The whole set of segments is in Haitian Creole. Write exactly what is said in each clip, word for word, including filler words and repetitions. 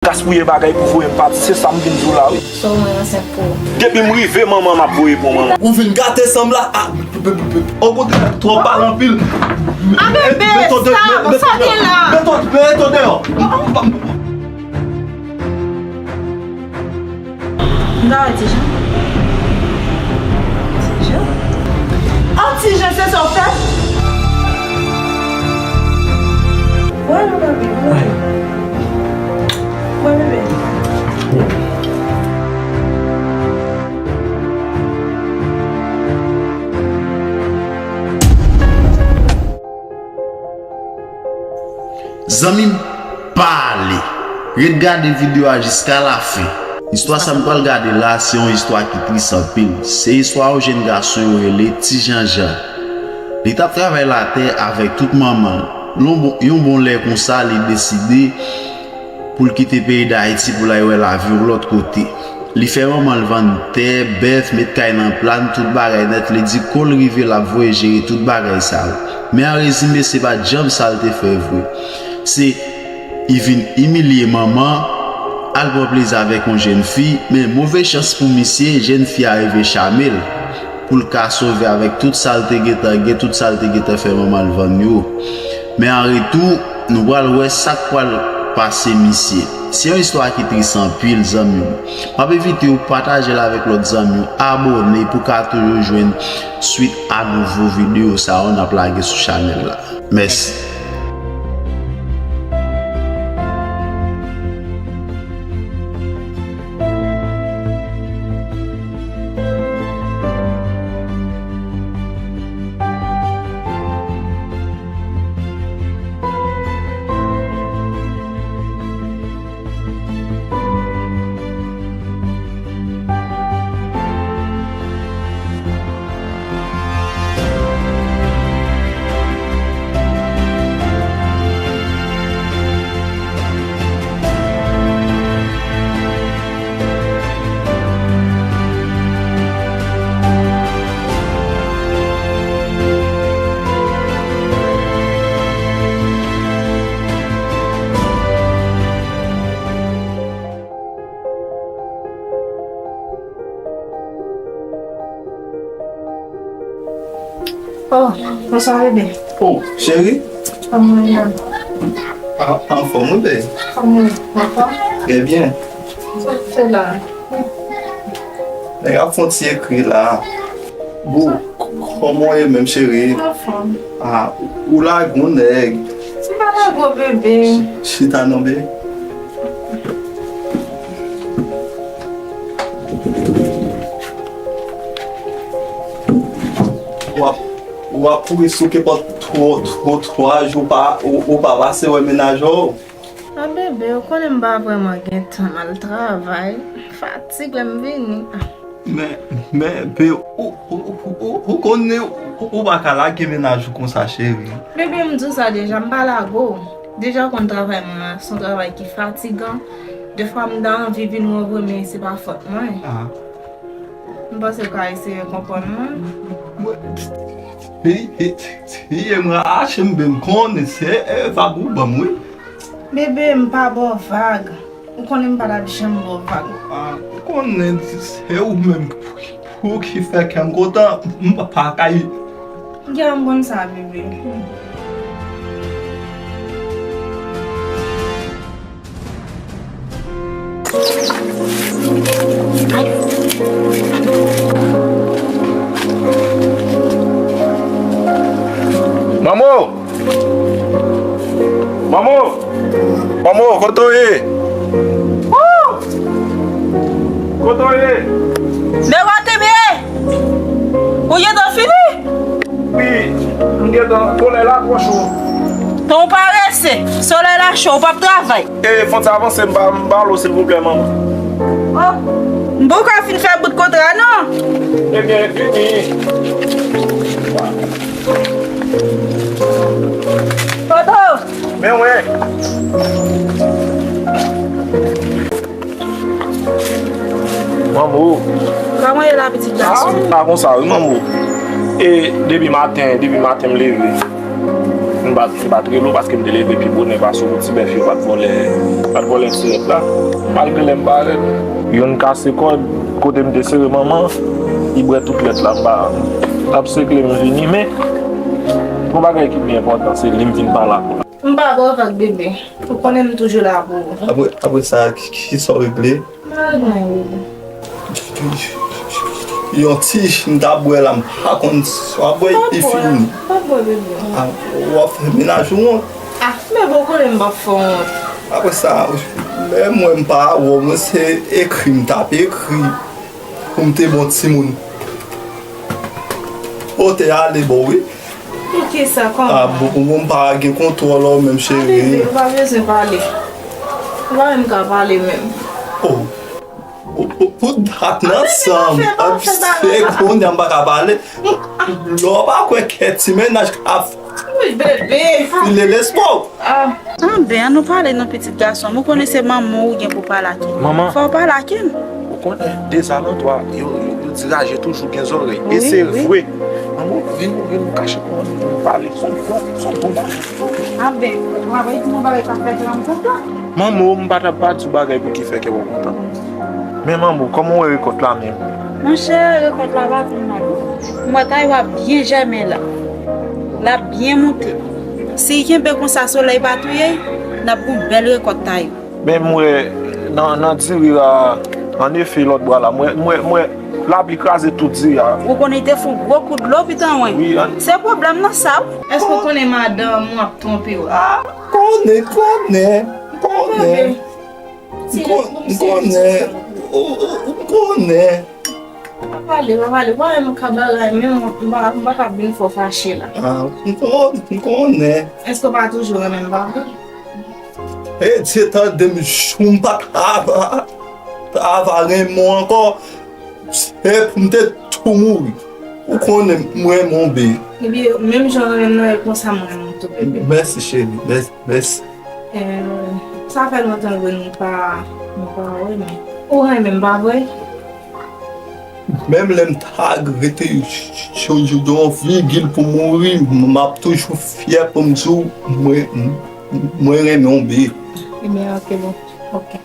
Gaspiye bagay pou voye m pati, se sa m vin di w la, wi. Sou mwen ansent pou ou. Depi m rive, manman m ap voye pou manman. Ou vin gate san m la. Ah, okontrè, twòp pale anpil. Ah, bebe, sa, sa gen la. Mete w deyò. M ta wè Ti Jan. Ti Jan? Ah, Ti Jan, se sa w fè? Wè, nou pa byen. Wè, bebe. Zanmi m, pa ale! Ret gade videyo a jiska lafen. Istwa sa m pral gade la, se yon istwa ki tris anpil. Se istwa yon jenn gason yo rele Ti Jan Jan. Li t ap travay latè avèk tout manman l. Yon bon, yon bon lè konsa, li deside pou l kite peyi Dayiti pou l al wè lavi yon lòt kote. Li fè manman l vann tè, bèf, met kay nan plàn, tout bagay nèt. Li di kou l rive, l ap voye jere tout bagay sa yo. Men an rezime, se pa t janm sa l te fè vre. Se, li vin imilye manman, al pran plezi avèk yon jèn fi, men move chans pou misye, jèn fi a rive chame l pou l ka sove avèk tout sa l te gentan gen, tout sa l te gentan fè manman l vann yo. Men an retou, nou pral wè sa k pral pase misye. Se yon istwa ki tris anpil, zanmi m. M ap envite w pataje l avèk lòt zanmi w, abòne pou w ka toujou jwenn swit a nouvo videyo sa yo n ap lage sou chanèl la. Mèsi. Oh, bonswa, bebe. Oh, cheri. Kòman w ye? An, anfòm, wi, bebe. Kòman w ye? Anfòm? Trè byen. Sa w fè la? Nèg ap fè yon ti ekri la. Bon, k-, kòman w ye menm, cheri? Anfòm. Ah, ou lage yon nèg. M pa lage w, bebe. Ch-, chita non, bebe. W ap, w ap kouri sou kenpòt twa, twa, twa jou, ou pa, ou, ou pa pase wè mennaj ou. A bebe, ou konnen m pa vrèman gen tan, m al travay. Fatig lè m vini. Men, men, be, ou, ou, ou, ou, ou konnen ou, ou pa ka lage mennaj ou konsa, cheri. Bebe, m di w sa deja, m pa lage w. Deja, ou konn travay mwen an, se yon travay ki fatigan. Defwa, m ta anvi vin wè w vre, men se pa fòt mwen. Ah. M panse w ka eseye konprann mwen. Mwen, hi, hi, hi, m rache m, men m konnen se, e, vag ou ban m, wi. Bebe, m pa ba w vag. Ou konnen m pa t ap janm ba w vag. Ah, ou konnen se ou menm pou, pou ki fè kè m kontan, m pa, pa ka. Ya, m konn sa, bebe. Manmo! Manmo! Manmo, kote w ye? Woo! Kote w ye? Men kote m ye? Ou gentan fini? Wi, m gentan. Solèy la twò cho. Ton parese, solèy la cho, ou p ap travay. E, fon ti avanse, m pa, m pa lo, silvouplè, manman. Oh, m poko fin fè bout kontra, non. Ebyen, vini. Toto! Men wen. Manmo. Kòman ye la, pitit gason? Ah, pa konsa, wi, manmo. E, depi maten, depi maten m leve. M M pa, m pa t rele w paske m te leve pi bonè pase w pou ti bèf yo pa t vòlè, pa t vòlè ti lèt la. Malgre lè m parèt, youn kase kòd kote m te sere manman, li bwè tout lèt la, m pa, m t ap sekle m vini, men gon bagay ki pi enpòtan, se li m vin pale ak ou la. M pa bò avèk bebe. Ou konnen m toujou la pou ou. Apre, apre sa, ki, ki sa w regle? M pa regle anyen, bebe. Yon ti ji m t ap bwè la, m pa konn si w ap bwè, li fini. Pa bwè, bebe. Ah, w ap fè mennaj ou wont. Ah, bebe, ou konnen m p ap fè w wont. Apre sa, lè m wè m pa wè w, mwen se ekri m t ap ekri pou m te bon timoun. Ou te ale bò, wi. Poukisa, kòman? Ah, bon, bon, bon, m pa gen kontwòl ou menm, cheri. Ah, bebe, ou pa bezwen pale. Ou pa menm ka pale menm. Oh. Pou, pou, pou dat nan san m, se kounye a m pa ka pale. Lè w pa kwè kè ti mennaj k ap. Wi, bebe. File lespwa w. Ah. Anben, an nou pale non, pitit gason m. Ou konnen se manman w ou gen pou pale ak li. Manman. Fò w pale ak li. Ou konnen, dezalandwa, yo, yo, yo di raje toujou gen zòrèy. E se vre. Manman, vin, vin nou kache pou nou pale. Son bon, son bon bagay. Anben, w ap di yon bagay k ap fèt la, m kontan. Manman, m pa t ap pa di w bagay pou ki fè kè w kontan. Men manbo, kòman w wè rekòt la menm? Monchè, rekòt la pa vin mal non. M wè tay yo ap byen jèmen la. L ap byen moute. Si l kenbe konsa, solèy pa touye l, n ap gon bèl rekòt tay yo. Men m wè nan, nan diri a, annefe, lòt bwa la, m wè, m wè, m wè lapli kraze tout diri a. Ou konnen li te fon gwo kou dlo, pitit mwen. Wi, an- Se pwoblèm nan sa, wi. Èske w konnen madanm ou ap twonpe w? Ah, konnen, konnen, konnen. M konnen, m konnen, m konnen. Pa pale, pa pale, pa menm ka bagay, men m pa, m pa ka vin fè w fache la. Ah, m kon-, m konnen. Èske w pa toujou renmen m, pa vre? E Dye tande m, jou m pa t ava, t ava renmen w ankò, se pou m te tou mouri. Ou konnen m renmen w, bebe. Ebyen, menm jan w renmen m nan, e konsa m renmen w tou, bebe. Mèsi, cheri, mèsi, mèsi. Eh, sa fè lontan vre nou pa, nou pa wè, men ou renmen m, pa vre? Menm lè m ta rete yon, yon, yon, yon vigil pou mouri, m ap toujou fyè pou m di w, mwen, mwen renmen w, bebe. Ebyen, ok, bon. Ok.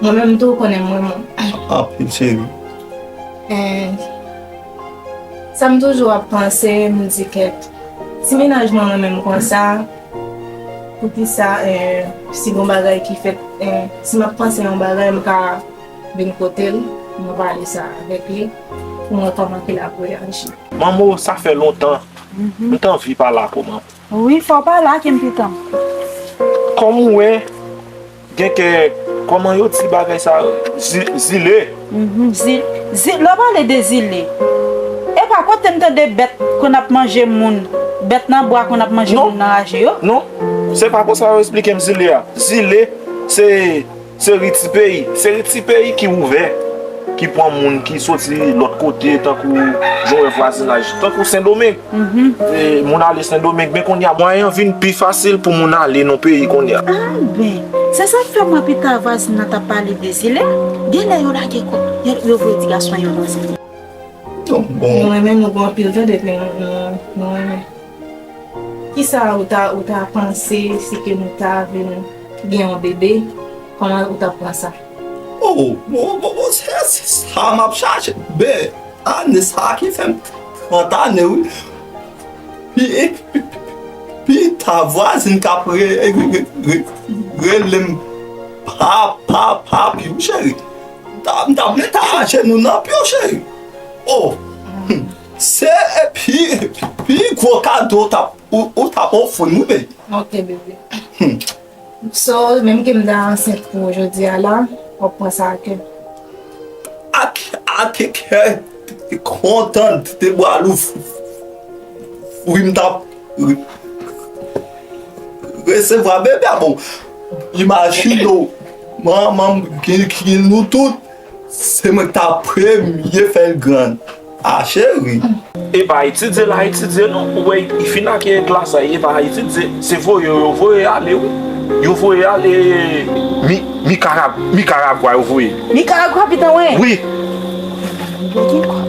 Mwen menm tou, ou konnen m renmen w. Anpil, cheri. Eh, sa m toujou ap panse, m di kèt, si mennaj mwen renmen m konsa, poukisa, eh, si gon bagay ki fèt, eh, si m ap panse yon bagay, m ka vin kote l, mwen pale sa avèk li, pou m wè kòman ke l ap reyaji. Manmo, sa fè lontan. M t anvi pale ak ou, manmo. Wi, fò w pale ak m, pitit mwen. Kòm ou wè, gen kè, kòman yo di bagay sa, zi-, zile. Mhm, zi-, zi-, lè w pale de zile, e pa kote m tande bèt konn ap manje moun, bèt nan bwa konn ap manje moun nan raje yo? Non, se pa konsa yo esplike m zile a. Zile, se Seri ti peyi, seri ti peyi ki ouvè, ki pran moun ki soti lòt kote, tankou jan w wè vwazinaj, tankou Sendomeng. Mhm. E, moun ale Sendomeng, men kounye a, mwayen an vin pi fasil pou moun ale nan peyi kounye a. Ah, ben, se sa k fè mwen pita vwazin nan t ap pale de zile, genlè yo lage kò, yo, yo voye ti gason yo nan zile. Bon, bon. Nou renmen nou gon anpil tan depi nou, nou, nou renmen. Kisa ou ta, ou ta panse si ke nou ta vin gen yon bebe? Kòman ou ta pran sa? Oh, bon, bon, bon, se, se sa m ap chache. Ben, ane sa ki fè m trant ane, wi. Pi, pi, pi, pi ta vwazin k ap re, re, re, re, rele m pa, pa, papi, wi, cheri. M ta, m ta mete ajenou nan pye w, cheri. Oh. Hmm. Se pi, pi gwo kado w t ap, ou, ou t ap ofri m, wi, bebe. Ok, bebe. Hmm. So, menm ke m ta ansent pou jodi a la, w ap pran sa ak kè. Ak, ak kè kontan, de bra louvri, m t ap re-, resevwa bebe a. Bon, imajine w, manman m, ki, ki nou tout, se mwen ki ta premye fè l grann. A, cheri. E pa etidye l a etidye non. Ou wè, li fin ak klas la, e pa etidye. Se voye yo voye ale, wi. Yo voye ale Mi-, Mikarag-, Mikaragwa yo voye. Mikaragwa, pitit mwen? Wi. Yo gen kòb.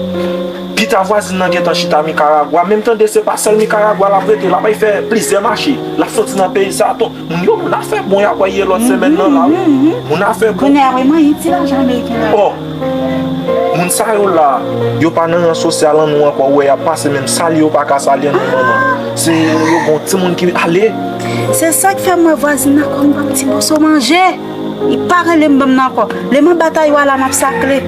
Pi-, Chita vwazin nan gentan chita Nikaragwa. Menm tande se pa sèl Nikaragwa l ap rete, l ap al fè plizyè mache. L ap soti nan peyi sa a, ton, moun yo, moun afè bon, y ap wè lòt semèn nan la, wi. Moun afè bon. Kounye a, wi, mwen, ti lajan ameriken la. Oh! Moun sa yo la, yo pa nan ran sosyal an nou ankò, ou wè y ap pase, menm salye yo pa ka salye nou, manman. Se yo gon timoun ki ale. Se sa k fè m wè vwazin nan kòm yon ti moso manje. Li pa rele m ban m nan ankò. Lè m anba taywa la, m ap sakle.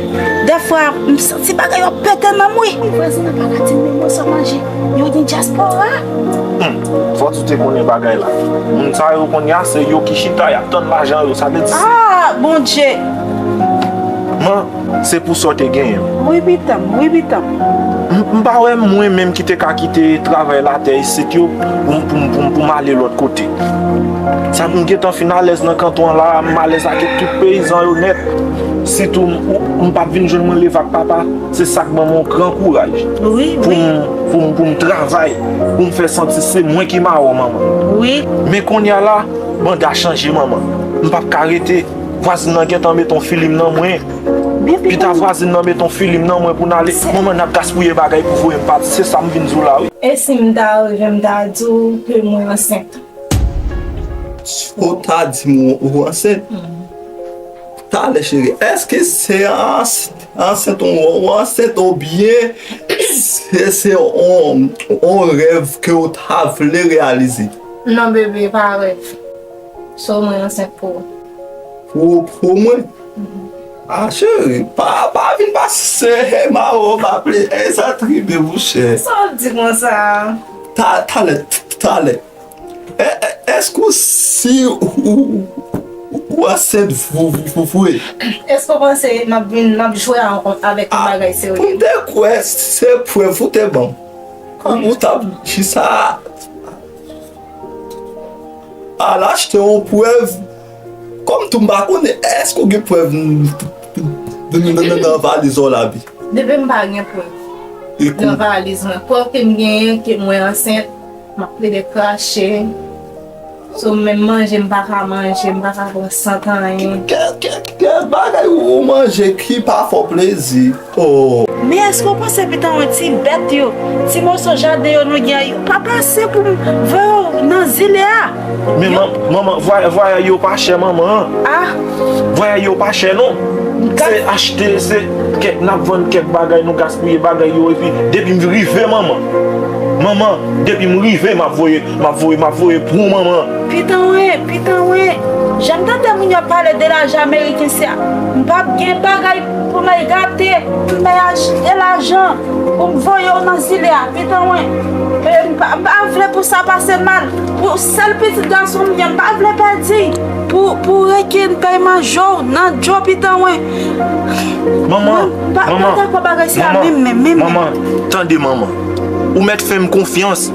Dèfwa, m santi bagay yo ap pete nan m, wi. Vwazin nan pa ka di m menm moso manje. Yo gen dyaspora. Hmm, fò tou te konnen bagay la. Moun sa yo kounye a, se yo ki chita, y ap tann lajan yo. Sa vle di. Ah, Bondye! Man, se pou sa w te genyen. Wi, pitan m, wi, pitan m. M, m pa wè mwen menm ki te ka kite travay latè isit yo pou m, pou m, pou m, pou m ale lòt kote. Sa m gentan fin alèz nan kanton an la, m alèz ak tout peyizan yo nèt. Sitou m, m p ap vin jwenn mwen leve ak papa, se sa k ban m yon gran kouraj. Wi, pou wi. M, pou m, pou m travay, pou m fè santi se mwen ki mawon, manman. Wi. Men kounye a la, banda chanje, manman. M p ap ka rete. Vwazin nan gentan met yon filim nan mwen. Byen, pita vwazin nan met yon filim nan mwen pou n ale. Manman, n ap gaspiye bagay pou voye m pati. Se sa m vin di w la, wi. E si m ta rive, m ta di w ke mwen ansent? Si w ta di m ou ansent? Talè, cheri, èske se ans-, ansent ou, ou ansent oubyen se, se on, on rèv ke w ta vle reyalize? Non, bebe, pa rèv. So, mwen ansent pou ou. Pou, pou mwen? Ah, cheri, pa, pa vin pase mawo ba pli, e sa tribe, mouche. Sa w di konsa? Ta, talè, talè. E, e, èske w si ou, ou, ou ansent vou, vou, vou, vre? Èske w panse m ap vin, m ap jwe a, avèk yon bagay serye? Ah, pou m te kwè, se prèv ou te ban m. Ou t ap di sa. Al achte yon prèv. Kòm tou m pa konnen, èske w gen prèv nan, nan, nan, nan valiz ou la, bi? Depi m pa gen prèv nan valiz mwen, prèv ke m genyen ke mwen ansent, m ap plede krache. So, menm manje m pa ka manje, m pa ka pran sant anyen. Kè, kè, kè bagay ou, ou manje ki pa fè w plezi. Oh. Men èske w panse pitan yon ti bèt yo, ti moso jaden yo nou gen, yo pa pase pou m voye w nan zile a? Men man-, manman, vwayay, vwayay yo pa chè, manman. Ah. Vwayay yo pa chè, non. Se achte, se kèk, n ap vann kèk bagay, nou gaspiye bagay yo, epi depi m rive, manman. Manman, depi m rive, m ap voye, m ap voye, m ap voye pou manman. Pitan wen, pitan wen. Jan m tande moun yo ap pale de lajan ameriken, se a, m p ap gen bagay pou m al gate, pou m al achte lajan, pou m voye w nan zile a, pitan wen. E m pa, m pa vle pou sa pase mal. Pou sèl pitit gason m gen, m pa vle pèdi. Pou, pou reken pèyman jo nan djo, pitan wen. Manman, manman, pa dakò bagay sa menm, menm, menm. Manman, tande manman. Ou mèt fè m konfyans.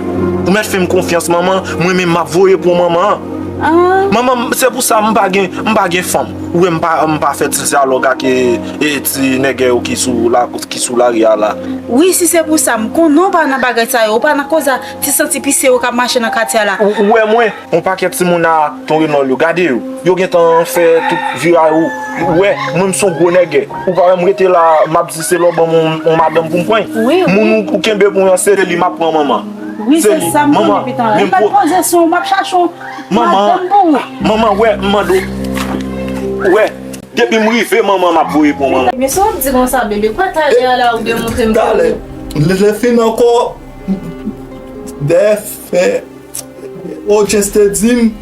Ou mèt fè m konfyans, manman. Mwen menm m ap voye pou manman. Ah. Manman, se pou sa m pa gen, m pa gen fanm. Ou wè m pa, m pa fè ti dyalòg ak, e, e, ti nègè yo ki sou la, ki sou lari a la. Wi, si se pou sa, m konnen w pa nan bagay sa yo, w pa nan koze a ti san ti pise yo k ap mache nan katye a la. Ou, ou wè mwen, yon pakèt timoun a Ton Renòl yo, gade yo. Yo gentan fè tout viray ou. Ou wè, mwen m se yon gwo nègè. Ou pa wè m rete la, m ap di se lè w ban m yon, yon madanm pou m pran. Wi, wi. Moun ou, ou kenbe pou mwen an, se li m ap pran, manman. Wi, se sa m konnen, pitan. Li pa t poze sou w, m ap chache yon madanm pou ou. Manman, wè, m mande w. Wè, depi m rive, manman, m ap voye pou manman. Men sa w ap di konsa, bebe, kwè talè a la ou demontre m. Talè, lè, lè fin ankò, dèyè fè, odyans te di m,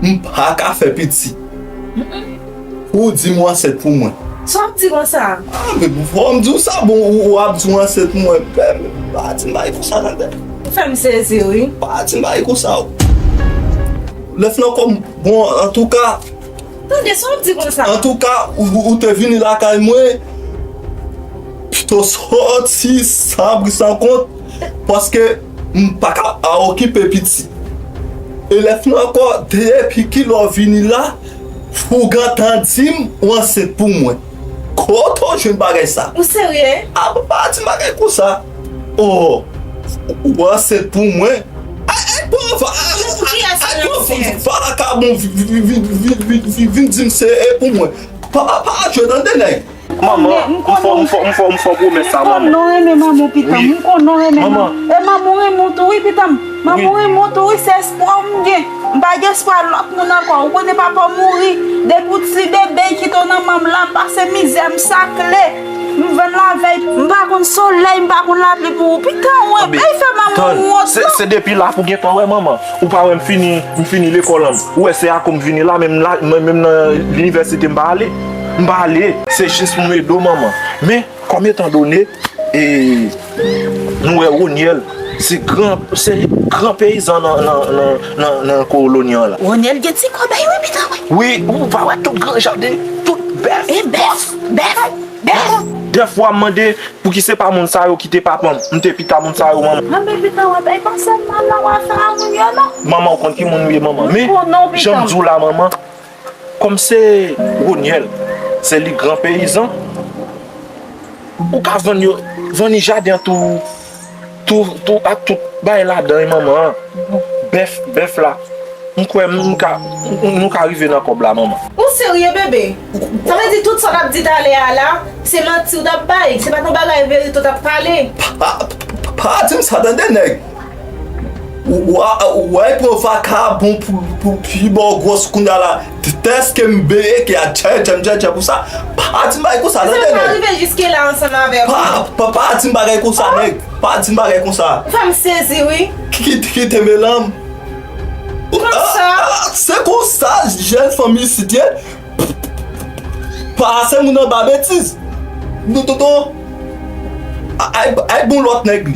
m pa ka fè piti. Ou di m w ansent pou mwen. Sa w ap di konsa? Ah, men fò m di w sa, bon, ou, ou ap di w ansent pou mwen. Pa, pa di m bagay konsa, tande. Ou fè m sezi, wi. Pa di m bagay konsa, o. Lè fè ankò, bon, antouka. Tande, sa w ap di konsa? Antouka, ou, ou te vini lakay mwen, pito sòti san bri san kont, paske m pa ka okipe piti. E lè fè ankò, depi kilè w vini la, ou gentan di m ou ansent pou mwen. Kote w jwenn bagay sa? Ou serye? A, pa di bagay konsa. Oh, ou ansent pou mwen? Ay, ay, bon, va, ay, bon, va, vakabon, vin, vin di m se e pou mwen. Pa, pa, pa jwe, tande, nèg. Manman, m fè, m fè, m fè, m fè pwomès sa, manman. M konnen w renmen manman w, pitit mwen. M konnen w renmen manman. E manman w renmen w tou, wi, pitit mwen. Manman w renmen w tou, wi, se espwa w m gen. M pa gen espwa lòt moun ankò. Ou konnen papa w mouri. Depi w ti bebe, l kite w nan men m la, m pase mizè, m sakle. M vann lavèy, m pa konn solèy, m pa konn lapli pou ou. Pitit mwen, bay fè manman w wont, non. Se depi la pou gentan wè manman. Ou pa wè m fini, m fini lekòl an. Ou wè se akoz m vini la, menm la, menm nan linivèsite m pa ale. M pa ale. Se jis pou m ede w manman. Men, kòm etan done, e, nou wè Ronyèl, se gran, se gran peyizan nan, nan, nan, nan, nan koloni an la. Ronyèl gen ti kòbèy, wi, pitit mwen. Wi, ou pa wè tout gran jaden, tout bèf. E bèf, bèf, bèf. Dèfwa m mande, pouki se pa moun sa yo ki te papa m? M te pita moun sa yo, manman. Manman, pitit mwen, bay panse m mal la w ap fè a moun yo, non. Manman, ou konn ki moun m ye, manman. Men, jan m di w la, manman, kòm se Ronyèl, se li gran peyizan, ou ka vann yo, vann li jaden an tou, tou, tou, ak tout bagay ladan, wi, manman. Bèf, bèf la. M kwè m, m ka, m, nou ka rive nan kòb la, manman. Ou serye, bebe? Sa vle di tout sa w t ap di talè a la, se manti w t ap bay, se pa t yon bagay verite w t ap pale. Pa, pa, pa di m sa, tande, nèg. Ou, ou, ou, ou al pran vakabon pou, pou pi bò gwòs kounye a la. Tèske m beye ke a tchè, tchè, m tchè, tchè pou sa. Pa di m bagay konsa, tande, nèg. Sa pa rive jiske la ansanm avèk ou. Pa, pa, pa di m bagay konsa, nèg. Pa di m bagay konsa. Ou fè m sezi, wi. Ki, ki te melanm. Konsa. Ah, ah, se konsa, jèn fanmi isit ye. Pase moun anba betiz. Non, non, non. Ay, ay bon lòt nèg li.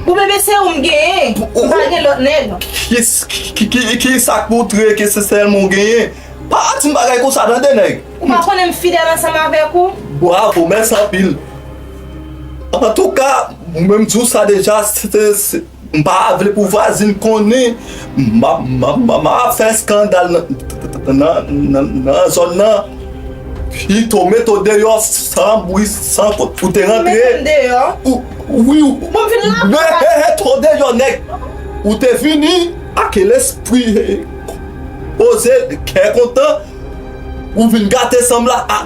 Bon, bebe, se ou m genyen. M pa gen lòt nèg. Ki, ki, ki, ki, ki sa k moutre ke se sèlman ou genyen? Pa di m bagay konsa, tande, nèg. Ou pa konnen m fidèl ansanm avèk ou? Bravo, mèsi anpil. Antouka, mwen m di w sa deja, se, se, se, m pa vle pou vwazin konnen m ap, m ap, m ap, m ap fè eskandal nan, nan, nan, nan zòn nan. Pito mete w deyò san bri, san kont. Ou te rantre. Ou mete m deyò? Ou, wi, ou, bon, m vin la. Mete w deyò, nèg. Ou te vini ak lespri poze, kè kontan. Ou vin gate san m la. Ah,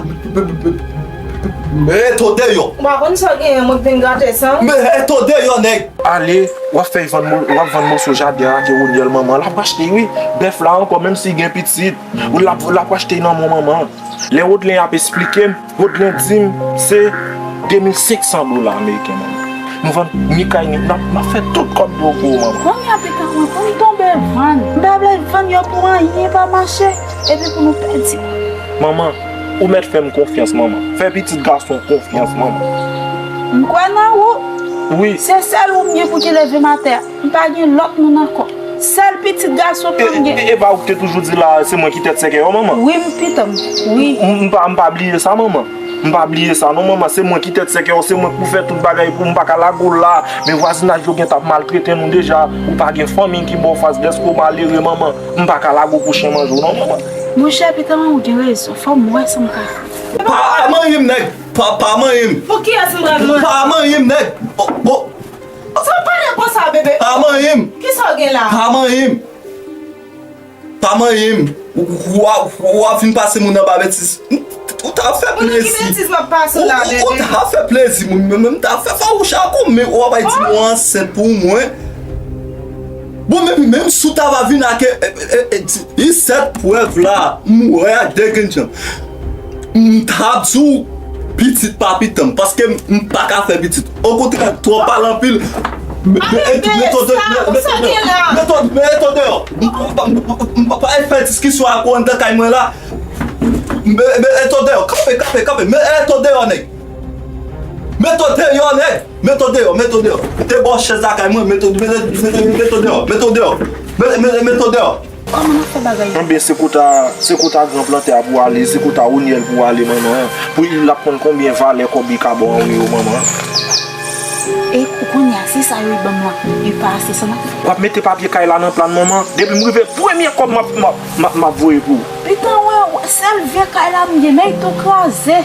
mete w deyò. Ou pa konn sa w genyen, mwen vin gate san. Mete w deyò, nèg. Ale, w ap fè vann mo-, w ap vann moso jaden an ak Ronyèl manman. L ap achte, wi. Bèf la ankò, menm si gen pitit, l ap, l ap achte nan men manman. Lè Rodlen ap esplike m, Rodlen di m se de mil senk san dola ameriken, manman. Nou vann ni kay, ni, n ap, n ap fè tout kòb yo pou ou, manman. Kounye a, pitit mwen, pou m tonbe vann. M pa vle vann yo pou anyen pa mache, epi pou nou pèdi. Manman, ou mèt fè m konfyans, manman. Fè pitit gason w konfyans, manman. M kwè nan ou. Wi. Se sèl ou m gen pou ki leve m atè a. M pa gen lòt moun ankò. Sèl pitit gason m nan m gen. E, e, e pa ou ki te toujou di la, se mwen ki tèt sèkèy yo, manman? Wi, m pitit m. Wi. M, m pa, m pa bliye sa, manman. M pa bliye sa, non, manman. Se mwen ki tèt sèkèy yo, se mwen k pou fè tout bagay pou ou, m pa ka lage w la. Men vwazinaj yo gentan ap maltrete nou deja. Ou pa gen fanmi ki ba w fas dèske w malere, manman. M pa ka lage w pou chen manje w, non, manman. Monchè, pitit mwen, ou gen rezon. Fò m wè sa m ka fè. Pa manyen m, nèg. Pa, pa manyen m. Pou kiyès m pral manyen? Pa manyen m, nèg. O, o. Sa w pale konsa, bebe? Pa manyen m. Kisa w gen la? Pa manyen m. Pa manyen m. Ou, ou, ou, ou ap vin pase moun anba betiz. Ou ta fè plezi. Moun nan ki betiz m ap pase w la, bebe? Ou, ou, ou ta fè plezi moun. Mwen menm ta fè fawouch ak ou, men ou ap bay di mwen ansent pou mwen. Bon, men, menm si w ta va vin ak, e, e, e, e, di, e sèt prèv la, m wè ak de grenn jan. M t ap di w pitit pa pitit m, paske m, m pa ka fè pitit. Okontrè, twò pale anpil. Mete w deyò. M pa fè diskisyon ak ou anndan kay mwen la. Mete w deyò. Kanpe, kanpe, kanpe. Mete w deyò, nèg. Mete w deyò, nèg. Mete w deyò, mete w deyò. Ou te ba w chèz lakay mwen, mete w, mete, mete, mete w deyò, mete w deyò. Mete, mete, mete w deyò. Kòman n ap fè bagay la? Ebyen, se kòta, se kòta gran plantè a pou w ale, se kòta Ronyèl pou w ale, manman. Pou l ap konn konbyen valè kòb li ka ba w an ewo, manman. E ou konnen a, si sa yo ban m la, li pa ase, sa n ap fè? W ap mete papye kay la nan plan, manman. Depi m rive, premye kòb m ap, m ap, m ap, m ap voye pou ou. Pitit mwen, sèl vye kay la m gen, men li tou kraze.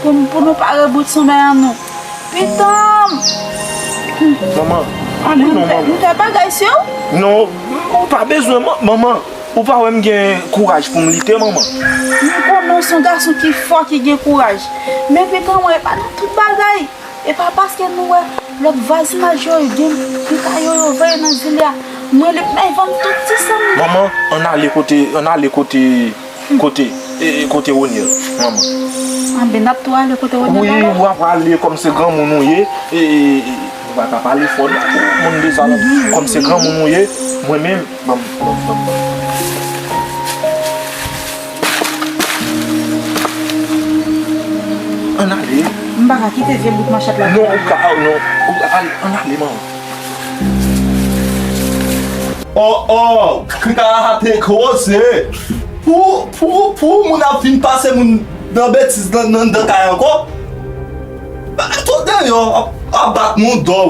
Pou, pou nou pa rebout sou men an nou. Pitit m. Manman, ale non, manman. M fè bagay sou ou? Non, ou pa bezwen, man-, manman. Ou pa wè m gen kouraj pou m lite, manman? M konnen w se yon gason ki fò, ki gen kouraj. Men pikan mwen, e pa nan tout bagay. E pa paske nou wè lòt vwazinaj yo gen pikan yo, yo voye nan zile a. Mwen li men vann tout ti san m. Manman, ann ale kote, ann ale kote, kote, e, e, kote Roniel, manman. Anben, n ap tou ale kote Roniel. Wi, alò? W ap ale kòm se granmoun ou ye, e, e, e, ou pa ka pale fò non. Moun deja la, kòm se granmoun ou ye, mwen menm, Ban m, ban m, ban m, ban m. Ann ale. M pa ka kite vye bout manchèt la. Non, ou ka, non. Ou ka ale, ann ale, man. Oh, oh, kaka te koze. Pou, pou, pou moun ap vin pase moun nan betiz nan, nan, nan kay ankò. Ba, to deyò, ap, ap bat moun dò.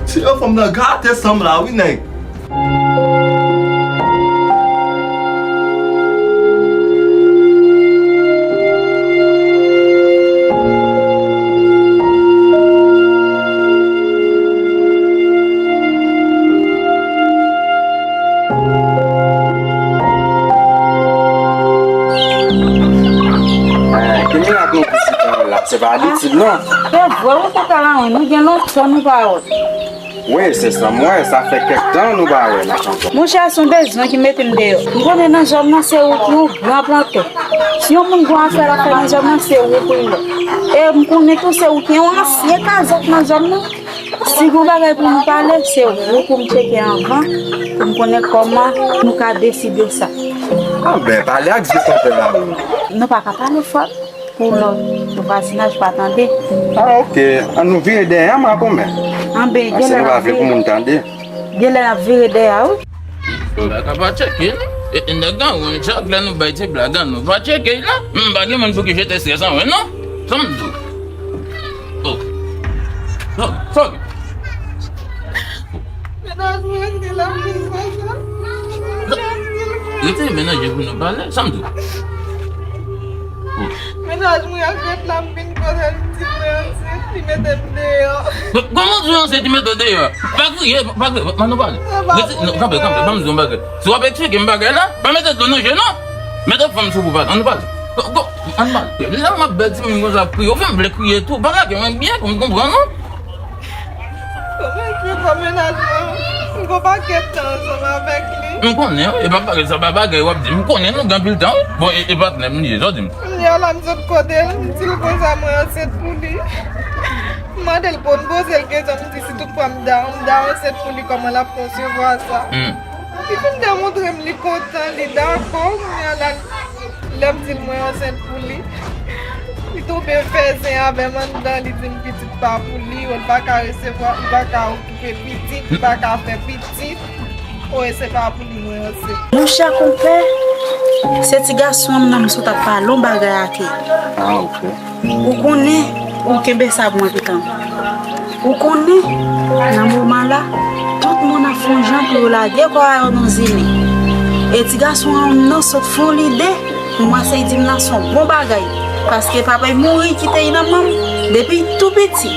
Ti fanm nan gate san m la, wi, nèg. Ki mirak nou vizite la, se pa abitid, non. Se vre, wi, kaka la, wi, nou gen lontan nou pa wè. Wi, se sa m wè, sa fè kèk tan nou pa wè nan kanton. Monchè, se yon bezwen ki mete m deyò. M konnen nan zòn nan se ou ki yon gran plantè. Si yon moun gon afè l ap fè nan zòn nan, se ou pou l wè. E m konnen tou se ou ki yon ansyen kazèk nan zòn nan. Si gon bagay pou nou pale, se ou pou m tcheke anvan, pou m konnen kòman nou ka deside sa. Anben, pale ak vye plantè la, wi. Nou pa ka pale fò. Pou lòt vwazinaj pa tande. Ah, ok. Ann nou vire dèyè a, makomè. Anben, paske nou pa vle pou moun tande. Genlè n ap vire dèyè a, wi. Bagay pa tcheke, non. E, e, nèg an, wi, chak lè nou bay ti blag an, nou pa tcheke, non. M pa gen moun pou ki jete estrès an, wi, non. Sa m di w. Oh. Sa, sa. Mennaj mwen, èske l ap vin konsa? Rete menanje pou nou pale, sa m di w. Oh. Mennaj mwen ak ret la, m vin kote l di mwen ansent, li mete m deyò. Kòman di w ansent, li mete w deyò? Pa kriye, pa kriye, ban nou pale. Rete, non, kanpe, kanpe, ban m di w yon bagay. Si w ap eksplike m bagay la, pa mete dlo nan je, non. Mete fanm sou pou pale, ann pale. Ko, ko, ann pale. Lè m ap bèl timoun konsa ap kriye, ou fè m vle kriye tou. Pa lage mwen byen pou m konprann, non. Kòman ekri kòm mennaj mwen? M gon pakèt tan ansanm avèk li. M konnen, e pa bagay sa, pa bagay w ap di. M konnen nou gen anpil tan, wi. Bon, e, e patnè m li ye, sa w di m. Kounye a la, m sot kote l, m di l konsa mwen ansent pou li. M mande l pou n poze l kesyon, m di si toutfwa m da, m da ansent pou li, kòman l ap konsevwa sa? Hmm. Li vin demontre m li kontan, li dakò, kounye a la, lè m di l mwen ansent pou li, li tonbe fè zen avè m anndan, li di m pitit pa pou li, li pa ka resevwa, li pa ka okipe pitit, li pa ka fè pitit. O, e se pa pou li mwen ansent. Monchè konpè, se ti gason an m nan m sot ap pale yon bagay ak li. Ah, ok. Ou konnen, ou kenbe sa pou mwen pikan. Ou konnen, nan moman la, tout moun ap fè yon jan pou yo lage kò a yo nan zile. E ti gason an nan sot fè yon lide, pou mwen se di m nan se yon bon bagay. Paske papa l mouri kite l nan men m depi tou piti.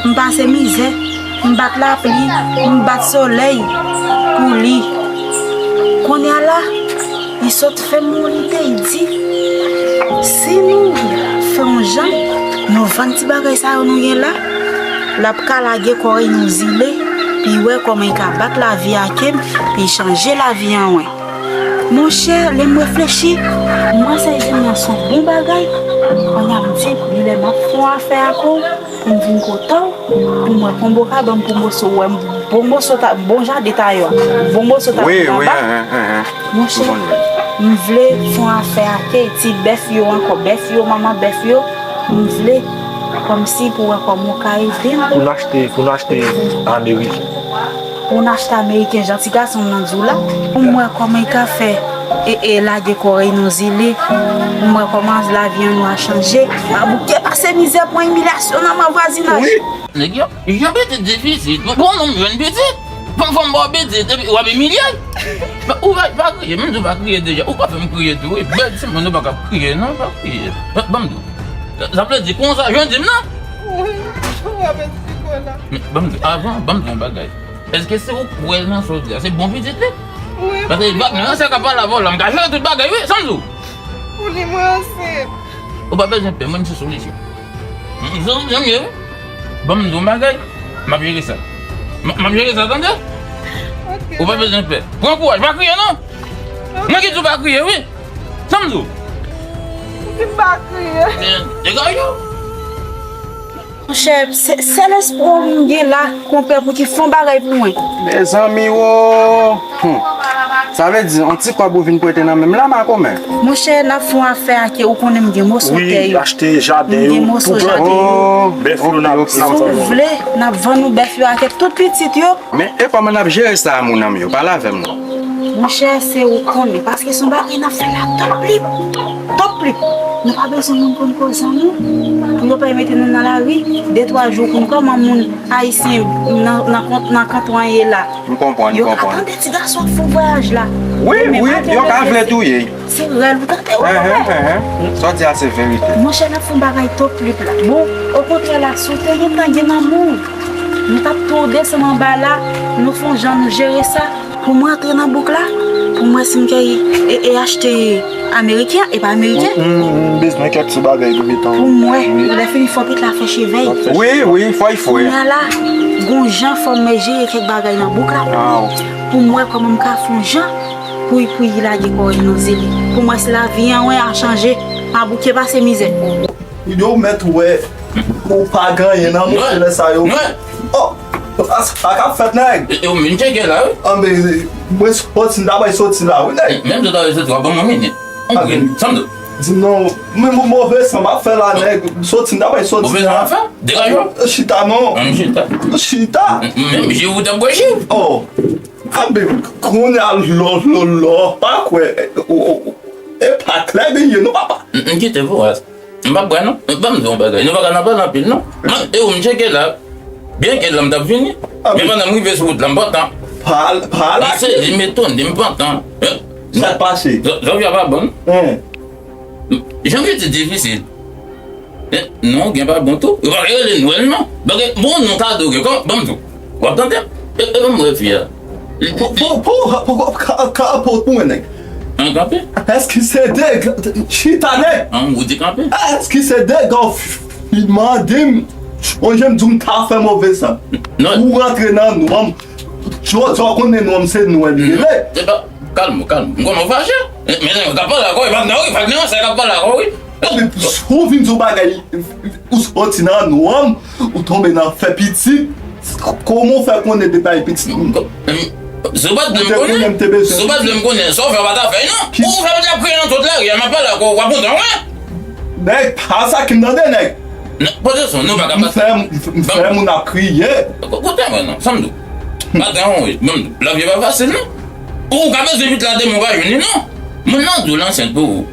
M pase mizè, m bat lapli, m bat solèy pou li. Kounye a la, li sot fè m yon lide, li di, si nou fè yon jan, nou vann ti bagay sa yo nou gen la, l ap ka lage kò l nan zile, pou l wè kòman l ka bat lavi ak m, pou l chanje lavi an wè. Monchè, lè m reflechi, m wè sa l di m nan se yon bon bagay. Kounye a m di, li lè m ap fè yon afè ak ou, pou m vin kote w, pou m wè konbo ka ban m pou moso, wè m bon moso ta, bon jaden tayò, bon moso ta. Wi, wi, aba. Monchè, m vle fè yon afè ak ti bèf yo ankò, bèf yo, manman bèf yo, m vle kòmsi pou wè kòman w ka ede m. Pou n achte, pou n achte ameriken. Pou n achte ameriken, jan ti gason m nan di w la. Pou m wè kòman l ka fè, e, e, lage kò l nan zile. Pou m wè kòman lavi an nou a chanje. Pa bouke pase mizè, pran imilyasyon nan men vwazinaj. Wi. Nèg yo, jan pitit difisil. Bon, non, m jwenn pitit. Bon, fò m ba w pitit, epi w ap imilye l. Ou pa, pa kriye, menm si w pa kriye deja, ou pa fè m kriye tou, wi. Bèl timoun, ou pa ka kriye, non, pa kriye. Ban m di w. Sa vle di konsa, jan w di m nan? Wi, w ap esplike w la. Men, ban m di, avan, ban m di yon bagay. Èske se ou kwè nan sa w di a? Se bon pitit li? Paske vag nan sa ka pale avè w la, m ka jere tout bagay, wi, sa m di w. Pou li mwen ansent. Ou pa bezwen pè, mwen m sou solisyon. M, m, m, m, m, Ban m di w yon bagay, m ap jere sa. M, m ap jere sa, tande? Ok. Ou pa bezwen pè. Pran kouraj, pa kriye, non. Mwen ki di w pa kriye, wi. Sa m di w? Ou di m pa kriye. Degaj ou. Monchè, se, sèl espwa m gen la, konpè, pou ki fè yon bagay pou mwen. Mezanmi, wo. Hmm. Sa vle di, yon ti kòb ou vin prete nan men m la, makomè? Monchè, n ap fè yon afè ake, ou konnen m gen moso tè yo. Wi, achte jaden yo, tou planti. Oh, bèf yo n ap, n ap vann. Si w vle, n ap vann ou bèf yo ake tout pitit yo. Men, e kòman n ap jere sa, moun an m yo? Pale avè m non. Monchè, se ou konnen, paske se yon bagay n ap fè la top lip. Top lip. Nou pa bezwen moun konn koze an nou. Pou yo pa mete nou nan lari, de twa jou pou n kòman moun ayisyen nan, nan, nan kanton an ye la. M konprann, m konprann. Yo ka tande ti gason ap fè yon vwayaj la. Wi, wi, yo ka vle touye. Se rèl ou tande, wi, konpè. Sa w di a se verite. Monchè, n ap fè yon bagay top lip la. Bon, okontrè la, si w te gentan gen lanmou, nou t ap tou desann anba la, nou fè yon jan nou jere sa. Pou mwen antre nan bouk la, pou mwen si m kay e, e achte ameriken, e pa ameriken. M, m, m bezwen kèk ti bagay pou metan. Pou mwen, lè fini fò pitit la fè chevèy. Wi, wi, fò y fwe. Kounye a la, gon jan fò mwen jere kèk bagay nan bouk la. Pou mwen, kòman m ka fè yon jan pou, pou y lage kò l nan zile. Pou mwen, si lavi an wen a chanje, m a bouke pase mizè. Yo mèt wè ou pa gen anyen nan mouche lè sa yo. Oh, sa k ap fèt, nèg? E, e ou menm tcheke la, wi. Anben, mwen soti, m ta bay soti la, wi, nèg. Menm jan w ta bay soti, w ap ban mwen minit. Yon minit, sa m di w. Di m non, men move san m ap fè la, nèg. Soti, m ta bay soti la. Move san w ap fè? Degaje w. Chita non. Ann chita. Chita. Menm je ou t ap bwè je. Oh. Anben, kounye a lò, lò, lò, pa kwè. E pa klè li ye, non, papa. M, m kite pou wè. M p ap bwè non. Ban m di w yon bagay. Nou pa ka nan pale anpil non. Mwen, e ou m tcheke la. Byenke lè m t ap vini. Men pandan m rive sou wout la, m pantan. M sezi, m etone, m pantan. Sa k pase? Zòvya pa bon. Jan pitit difisil. Non, gen pa bon tou. Yo pa ka rele Nwèl non. Bagay, bon non kado gen. Kòman, ban m di w. W ap tande? E, e ban m wè fi a. Pou, pou, pou, pou, ka, ka, pou, pou mwen, nèg. An kanpe? Èske se de, chita, nèg? An, ou di kanpe? Èske se de gò fi mande m, on jan m di w m ta fè move san. Non. Ou rantre nan nonm. Jodi a w konnen nonm se Nwèl li rele. Kalm ou, kalm ou. M konnen w fache. Men nèg k ap pale ak ou, e pa nan ri, pa nan sa k ap pale ak ou, wi. Ou vin di w bagay, ou soti nan nonm, ou tonbe nan fè pitit. Kòman w fè konnen detay pitit? Si w pa t vle m konnen, si w pa t vle m konnen, sa w fè w pa ta fè non. Ou fè pitit ap kriye nan tout lari a, m ap pale ak ou, w ap kontan wè. Nèg, pa sa ki m tande, nèg. Poze son, nou pa ka pase. M fè, m fè moun ap kriye. Koute mwen non, sa m di w. Maten an, wi, ban m di w, lavi pa fasil non. Ou ka bezwen pitit la demen ou pa jwenn li non. Moun nan di w l ansent pou ou.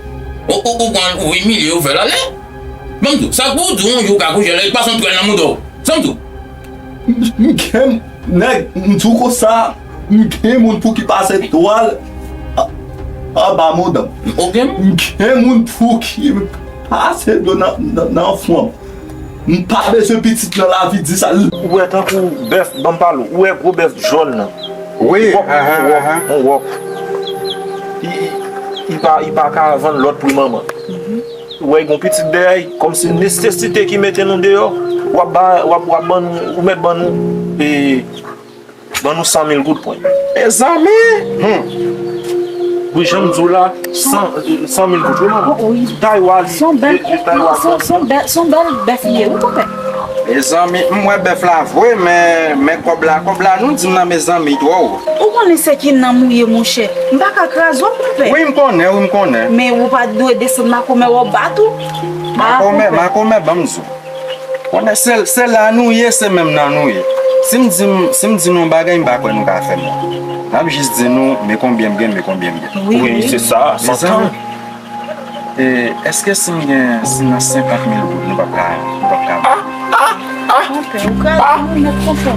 Ou, ou, ou pran, ou imilye, ou fè l ale. Ban m di w, sa k pou w di w yon jou ou ka kouche lè li pase yon twèl nan mouda w. Sa m di w. M gen, nèg, m di w konsa, m gen moun pou ki pase twal a, anba mouda m. Ou gen? M gen moun pou ki pase dlo nan, nan, nan fwon m. M pa bezwen pitit nan lavi di sa. Ou wè tankou bèf, ban m pale w, ou wè gwo bèf jòn nan. Wi, wòp, wòp, wòp. Li, li, li pa, li pa ka vann lòt pri manman. Ou wè, gon pitit dèyè, kòmsi nesesite ki mete nou deyò, w ap ba, w ap, w ap ban nou, ou mèt ban nou, e, ban nou san mil goud pwen. Mezanmi! Hmm. Wi, jan m di w la, san, san mil goud, wi, manman. Taywa li, se, se taywa. Se yon bèl, se yon bèl bèf li ye, wi, konpè. Mezanmi, m wè bèf la vre, men, men kòb la, kòb la, nou di m nan mezanmi twò. Ou konnen se ki nanm ou ye, monchè. M pa ka kraze w, konpè. Wi, m konnen, wi, m konnen. Men ou pa t dwe desann makomè w bat ou. Makomè, makomè, ban m di w. Konnen se, se la nou ye, se menm nan nou ye. Si m di, si m di nou yon bagay, m pa kwè nou ka fè m. N ap jis di nou, men konbyen m gen, men konbyen m gen. Wi, wi, se sa, santan. E, èske si m gen, si nan senkant mil goud, nou p ap ka, nou p ap ka? Ah, ah, ah. Konpè, ou kraze nou nèt, konpè.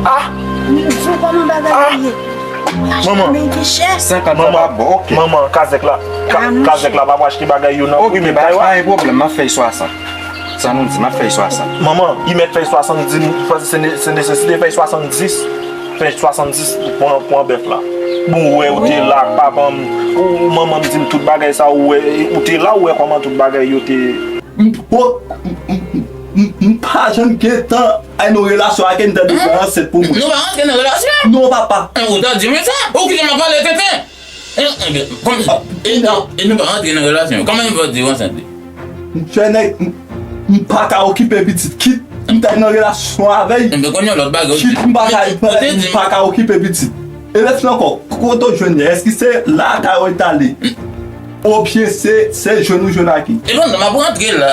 M di w kòman bagay la ye. Manman. Senkant mil pa bon, ok. Manman, kazèk la, ka-, kazèk la pa pou achte bagay yo nan pri, men pa pwoblèm, m ap fè y swasant. Sa nou di, m ap fè y swasant. Manman, li mèt fè y swasanndis, se ne-, se nesesite fè y swasanndis. Fè y swasanndis pou pran, pran bèf la. Bon, ou wè, ou te la ak papa m, ou, manman m di m tout bagay sa, ou wè, ou te la, ou wè kòman tout bagay yo te. M, o, m, m, m, m, m pa janm gentan ay nan relasyon ak Ender, depi ansent pou mwen. Nou pa rantre nan relasyon? Non, papa. Ou ta di mwen sa? Ou kite m ap pale tenten? E, e, kòm, e, e, e nou pa rantre nan relasyon. Kòman m fè di w ansent li? M fè nèg, m, m pa ka okipe pitit. Kit m t al nan relasyon avè l, kit m pa ka, m pa ka okipe pitit. E lè fin ankò, kote w jwenn li? Èske se lakay ou t ale? Oubyen se, se jwenn ou jwenn ak li? E pandan m ap rantre la,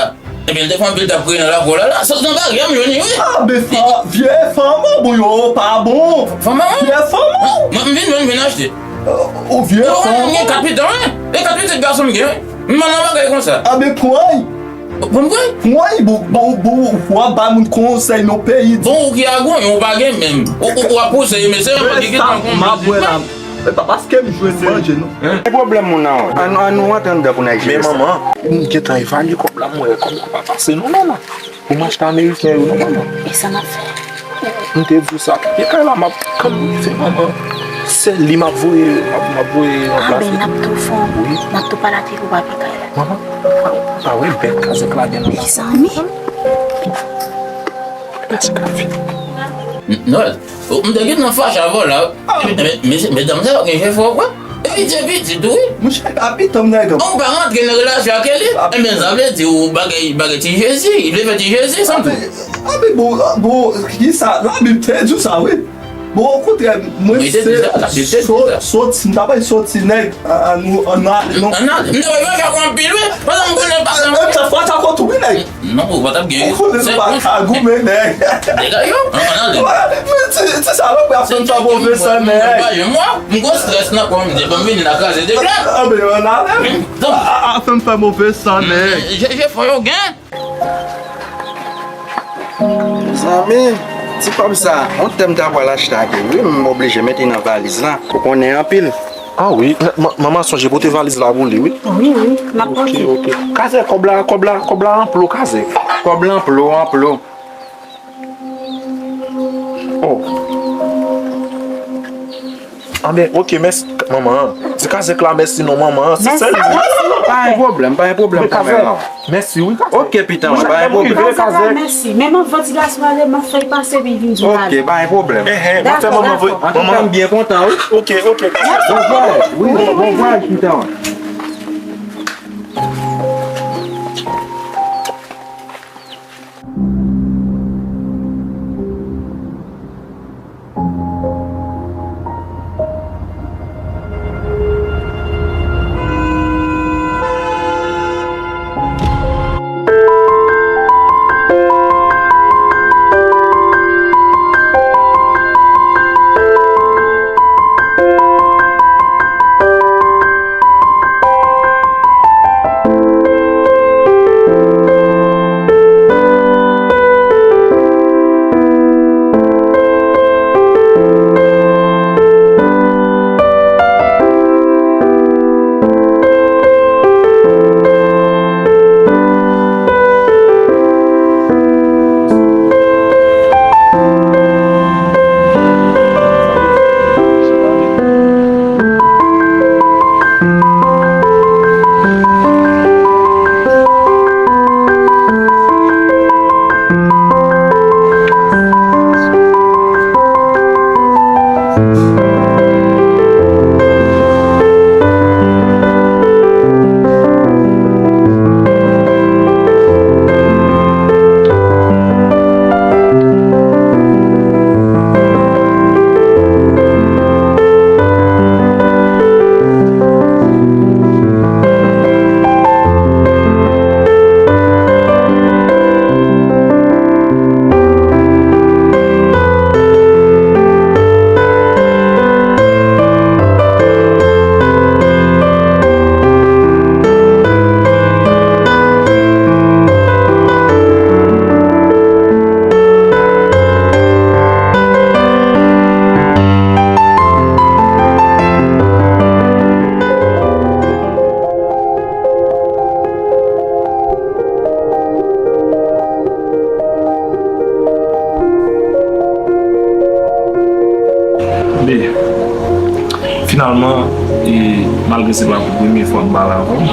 ebyen, l te fè anpil t ap kriye nan lakou la, la, sot nan baryè, m jwenn li, wi. A, be, vye fanm, bon, yo pa bon. Fanm an? Vye fanm. Mwen, m vin jwenn, m vin achte. Ou vye fanm. Mwen gen kat pitit, wi. E kat pitit gason m gen, wi. M pa nan bagay konsa. A, be, pran l. Bon, m kwè. Pran l, bon, bon, bon, w ap bay moun konsèy nan peyi. Bon, ou ki a goumen, ou pa gen menm. Ou, ou, ou ap pouse, men se yon ki gen tan konn. M ap wè la. E pa paske m jwenn manje, non. Ki pwoblèm moun nan wè? An, an nou antre anndan pou n al jere sa. Men manman, m gentan evalye kòb la, m wè kòb la pa pase non, manman. Pou m achte ameriken yo, non, manman. E sa n ap fè? M te di w sa. E kay la, m ap, kòm m di manman, sèl li m ap voye, m ap, m ap voye ranplase. A, ben, n ap tou fè yon, n ap tou pale avèk ou, papi, kay la. Manman, pa wè bèt kazèk la gen nan la. Mezanmi. Nòl, m te gentan fache avè w la. Epi, men, men, medam sa yo gen jefò, kwè. Epi, se pitit, wi. Monchè, kapitan nèg. Ou pa rantre nan relasyon ak li. Enben, sa vle di ou bagay, bagay ti Jezi. Li vle fè ti Jezi, san tou. Ape, bon, bon, kisa? Labib te di w sa, wi. Bon, okontrè, mwen se soti, m ta bay soti nèg, an, an nou, an nou ale, non. An nou ale. M ta bay fè anpil, wi. Pandan m konnen pa sa. Menm sa fwa ta kontou, wi, nèg. Non, ou pa t ap gen. Ou konnen nou pa ka goumen, nèg. Dega yo, an, an ale. Men ti, ti salòp ap fè m fè move san, nèg. M gon strès nan kò m, depi m vini la kraze de blòk. Anben, an ale. Ap fè m fè move san, nèg. Je, je fò yo gen. Mezanmi, ti kòb sa, yon tè m ta pral achte ak li, wi, m oblije mete nan valiz la. Ou konnen anpil. A wi, manman sonje pote valiz la pou li, wi. Wi, wi, m ap pote. Ok, ok. Kazèk, kòb la, kòb la, kòb la anplo, kazèk. Kòb la anplo, anplo. Oh. Anben, ok, mèsi, manman. Di kazèk la mèsi non, manman. Se sèl li. Pa gen pwoblèm, pa gen pwoblèm, kanmenm. Mèsi, wi, kazèk. Ok, pitit mwen, pa gen pwoblèm. Kazèk la mèsi. Men anvan ti gason ale, m ap fè l pase, epi l vin di m ale. Ok, pa gen pwoblèm. Dakò, dakò. Antouka, m byen kontan, wi. Ok, ok, kazèk. Bon vwayaj, wi, bon vwayaj, pitit mwen. Finalman, e, malgre se pa pou premye fwa m pale avè w,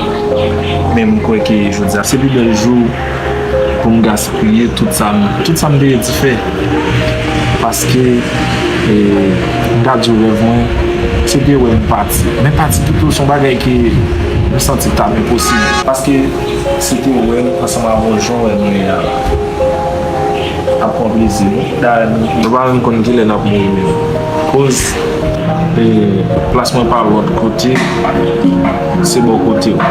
men m kwè ke jodi a se pi bèl jou pou m gaspiye tout sa m, tout sa m te redi fè. Paske, e, m ka di w rèv mwen, se te wè m pati. Men pati pito se yon bagay ke m santi t ap enposib. Paske se te wè m ansanm avè w jan w wè nou ye a la. Ap pran plezi nou. Dayè, nou, nou pa menm konn kilè n ap mouri menm. Koz, e, plas mwen pa lòt kote, se bò kote w.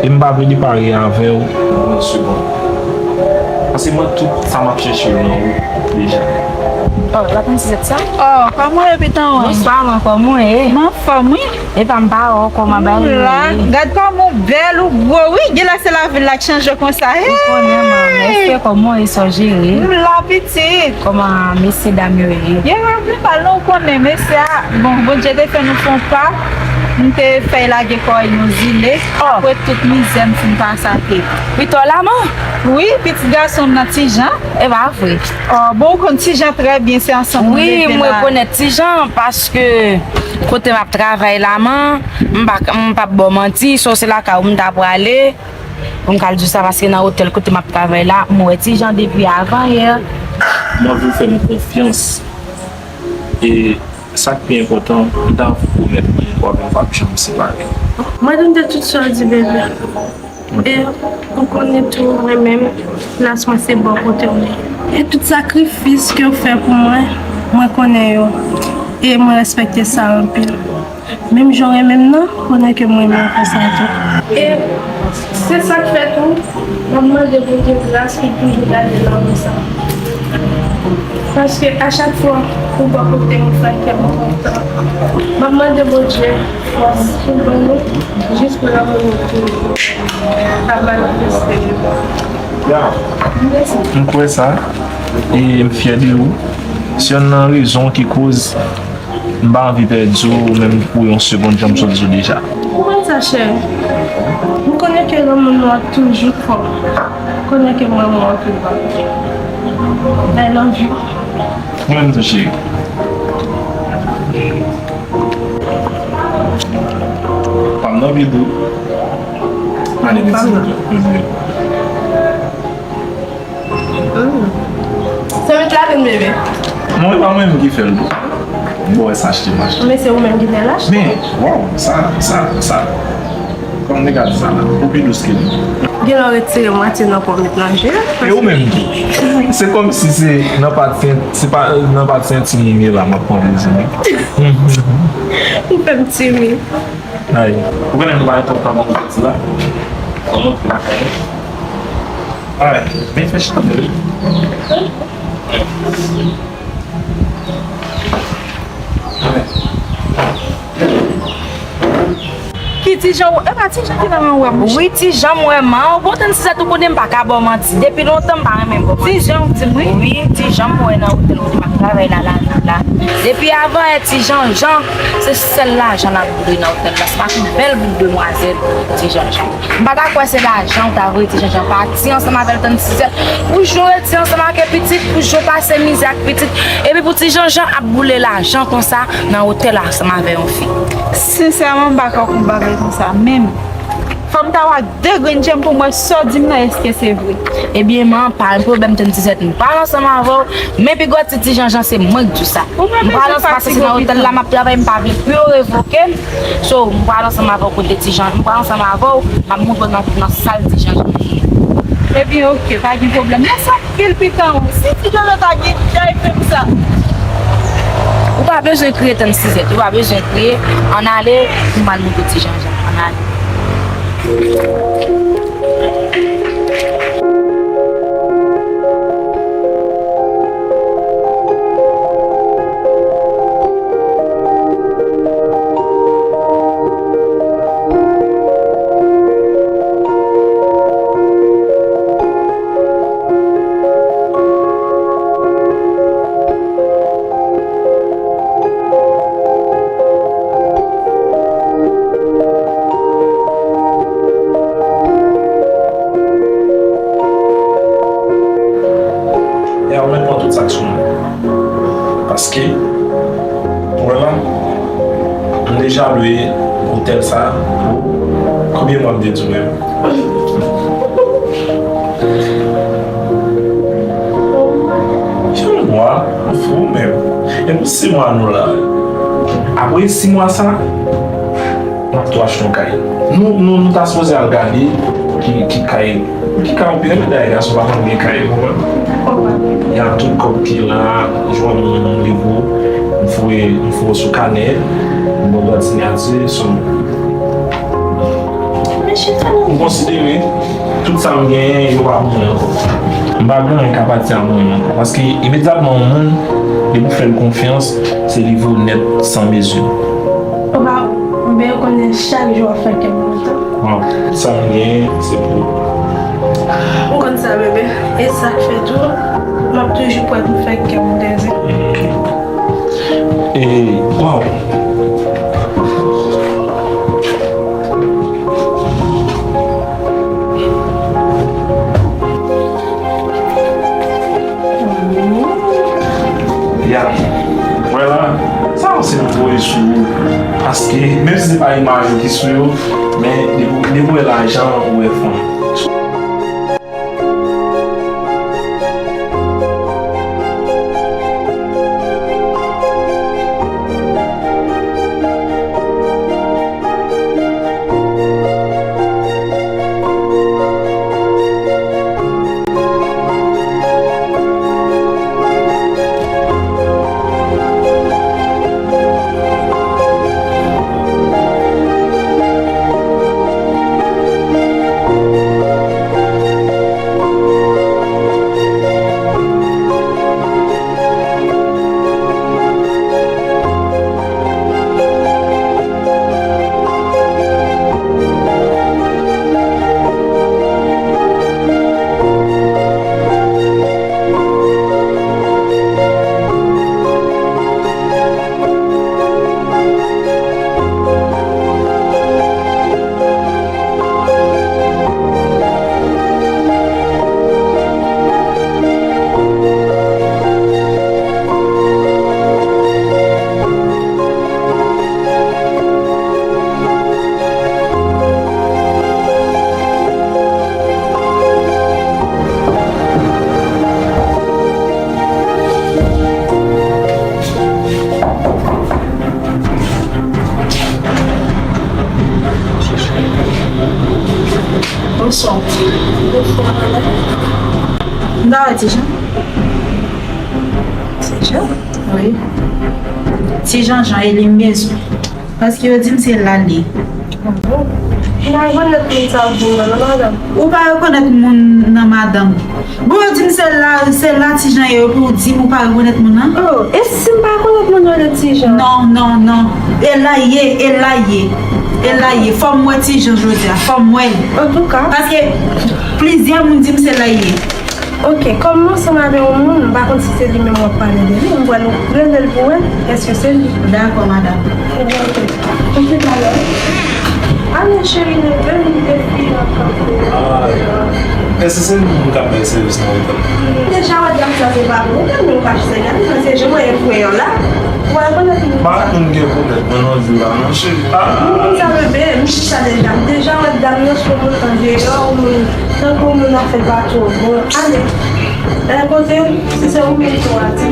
E m pa vle li pare avè w nan yon segonn. Paske mwen, tout sa m ap chèche yo nan ou deja. Oh, la konn si se sa? Oh, kòman w ye, pitit mwen? Bonswa, man, kòman w ye? M anfòm, wi. Epa m pa wè w kòman bagay yo ye. M la, gad kòman w bèl, ou gwo, wi. Genlè se lavil la k chanje konsa. Ou konnen, man, èske kòman w ye, sa w jere? M la, pitit. Kòman mesye dam yo ye? Yo revle pa non, ou konnen mesye a. Bon, Bondye te fè nou fè yon pa. M te fè l lage kò l yon zile. Oh. Apre tout mizè m fin pase ate. Pito la, man? Wi, pitit gason m nan Ti Jan. E pa vre. Oh, bon, ou konn Ti Jan trè byen, se ansanm nou leve la. Wi, m rekonèt Ti Jan, paske kote m ap travay la, man, m pa, m p ap ba w manti, so se lakay ou m ta prale, pou m ka al di w sa, paske nan otèl kote m ap travay la, m wè Ti Jan depi avan yè. M anvi w fè m konfyans. E sa k pi enpòtan, m ta anvi pwomèt mwen, w avè m p ap janm separe. Mwen tande tout sa w di, bebe. E ou konnen tou, mwen menm, plas mwen se bò kote w ye. E tout sakrifis ke w fè pou mwen, mwen konnen yo. E mwen respekte sa anpil. Menm jan w renmen m nan, konnen ke mwen renmen w konsa tou. E se sa k fè tou, mwen mande Bondye gras pou toujou gade lanmou sa. Paske a chak fwa ou bò kote m, ou fè kè m kontan. M ap mande Bondye fòs pou l ban nou, jis pou lanmou nou toujou ka manifeste. Ya, m kwè sa, e m fyè de ou. Se yonn nan rezon ki koz m pa anvi pèdi w, menm pou yon segonn, jan m sot di w deja. Ou konn sa, cheri. M konnen ke lanmou nou ap toujou fò. Konnen ke mwen, mwen tou. I love you. Mwen menm tou, cheri. Pa m nan vid ou. Mande pitit. Se met la vin bebe. Mwen pa mwen menm ki fè l tou. Bon, e sa achte m achte. Men se ou menm ki fè l achte. Men, waw, sa, sa, sa. Kòman m te ka di sa la? Ou pi dous ke m. Genlè w retire mwatye nan kò w met nan je. E ou menm tou. Se kòmsi se nan pati, se pa nan pati entim ou m ye la, m ap pran plezi m. Ou fè m timid. Ay, ou konnen nou pa gen twòp tan pou nou soti la. Fò nou antre lakay nou. Ay, men fè chanm wi. Ki Ti Jan, e pa Ti Jan ki nan men w wi. Wi, Ti Jan m wè man. Bon, tann Sizèt ou konnen m pa ka ba w manti. Depi lontan m pa renmen ba w manti. Ti Jan ou di m wi. Wi, Ti Jan m wè nan otèl kote m ap travay la, la, la. Depi avan yè Ti Jan, Jan, se sèl lajan l ap boule nan otèl la. Se pa yon bèl bout demwazèl, Ti Jan, Jan. M pa ta kwè se lajan w ta voye Ti Jan Jan pati ansanm avè l tann Sizèt. Pou jwe rete ansanm avè pitit, pou jwe pase mizè ak pitit. Epi pou Ti Jan Jan ap boule lajan konsa nan otèl ansanm avè yon fi. Sensèman, m pa ka konn bagay konsa menm. Fò m ta wè ak de grenn je m pou m wè sa w di m nan, èske se vre. Ebyen, man, pa gen pwoblèm tann Sizèt, m pral ansanm avè w. Men pi gwo ti Ti Jan Jan, se mwen k di w sa. M pral ansanm, paske se nan otèl la m ap travay, m pa vle pou yo revoke m. So, m pral ansanm avè w kote Ti Jan, m pral ansanm avè w, m ap montre w nan, nan sal Ti Jan Jan ye. Ebyen, oke, pa gen pwoblèm. Mèsi anpil, pitit mwen. Si Ti Jan Jan ta gen, jan e fè m sa. Ou pa bezwen kriye tann Sizèt, ou pa bezwen kriye. Ann ale, m pral montre w Ti Jan Jan. Ann ale. Lwe otèl sa pou konbyen mwa m te di w menm? Yon mwa, ou fou menm. E pou sis mwa nou la. Apre sis mwa sa, n ap tou achte yon kay. Nou, nou, nou ta sipoze al gade ki, ki kay, ki kay ou pi renmen dayè, gason pa konn gen kay, ou konprann? Y a tout kòb ki la, jwenn yon nivo, m voye, m voye sou kanè, m ba w dwat siyati, so, m konsidere tout sa m genyen, yo pa pou mwen ankò. M pa gen anyen k ap atire mwen ankò. Paske imedyatman yon moun, depi w fè l konfyans, se li vre w nèt san mezi. Papa, men ou konnen chak jou w ap fè kè m kontan. Bon, sa m gen, se pou ou. M konn sa, bebe. E sa k fè tou, m ap toujou prè pou fè kè w kontan. E, waw. Ya, vwala, sa yo se m voye sou ou. Paske, menm si se pa imaj ou ki sou yo, men depi, depi w wè lajan, ou wè fanm. Bonswa. Bonswa, madanm. M ta wè Ti Jan. Ti Jan? Wi. Ti Jan Jan, e li m bezwen. Paske yo di m se la l ye. Ah bon? M pa rekonèt moun sa w di m nan, non, madanm. Ou pa rekonèt moun nan, madanm? Bon, yo di m se la, se la Ti Jan ye, epi w di m ou pa rekonèt moun nan? Oh, e si m pa rekonèt moun yo rele Ti Jan? Non, non, non. E la l ye, e la l ye. E la l ye. Fò m wè Ti Jan jodi a. Fò m wè l. Antouka. Paske plizyè moun di m se la l ye. Ok, kòm m ansanm avè yon moun, m pa konn si se li menm w ap pale de li, m pral rele l pou wè èske se li. Dakò, madanm. Ebyen, ok. Pou pi talè. Ale, cheri, leve, m gen fi nan kanpe. Ah, èske se li menm k ap bay sèvis nan otèl? Deja, wè dam sa se pa pou ou, men ou pa chita gade, men se jan mwen voye w la. Ou pa rekonèt li. M pa konn gen pwoblèm nan vi la, non, cheri. Ah. M konn sa, bebe, m chita deja. M deja wè dam nan se yon moun andeyò, yon moun tankou moun afè pa twò bon. Ale. Lè kote, si se ou menm ki w a di.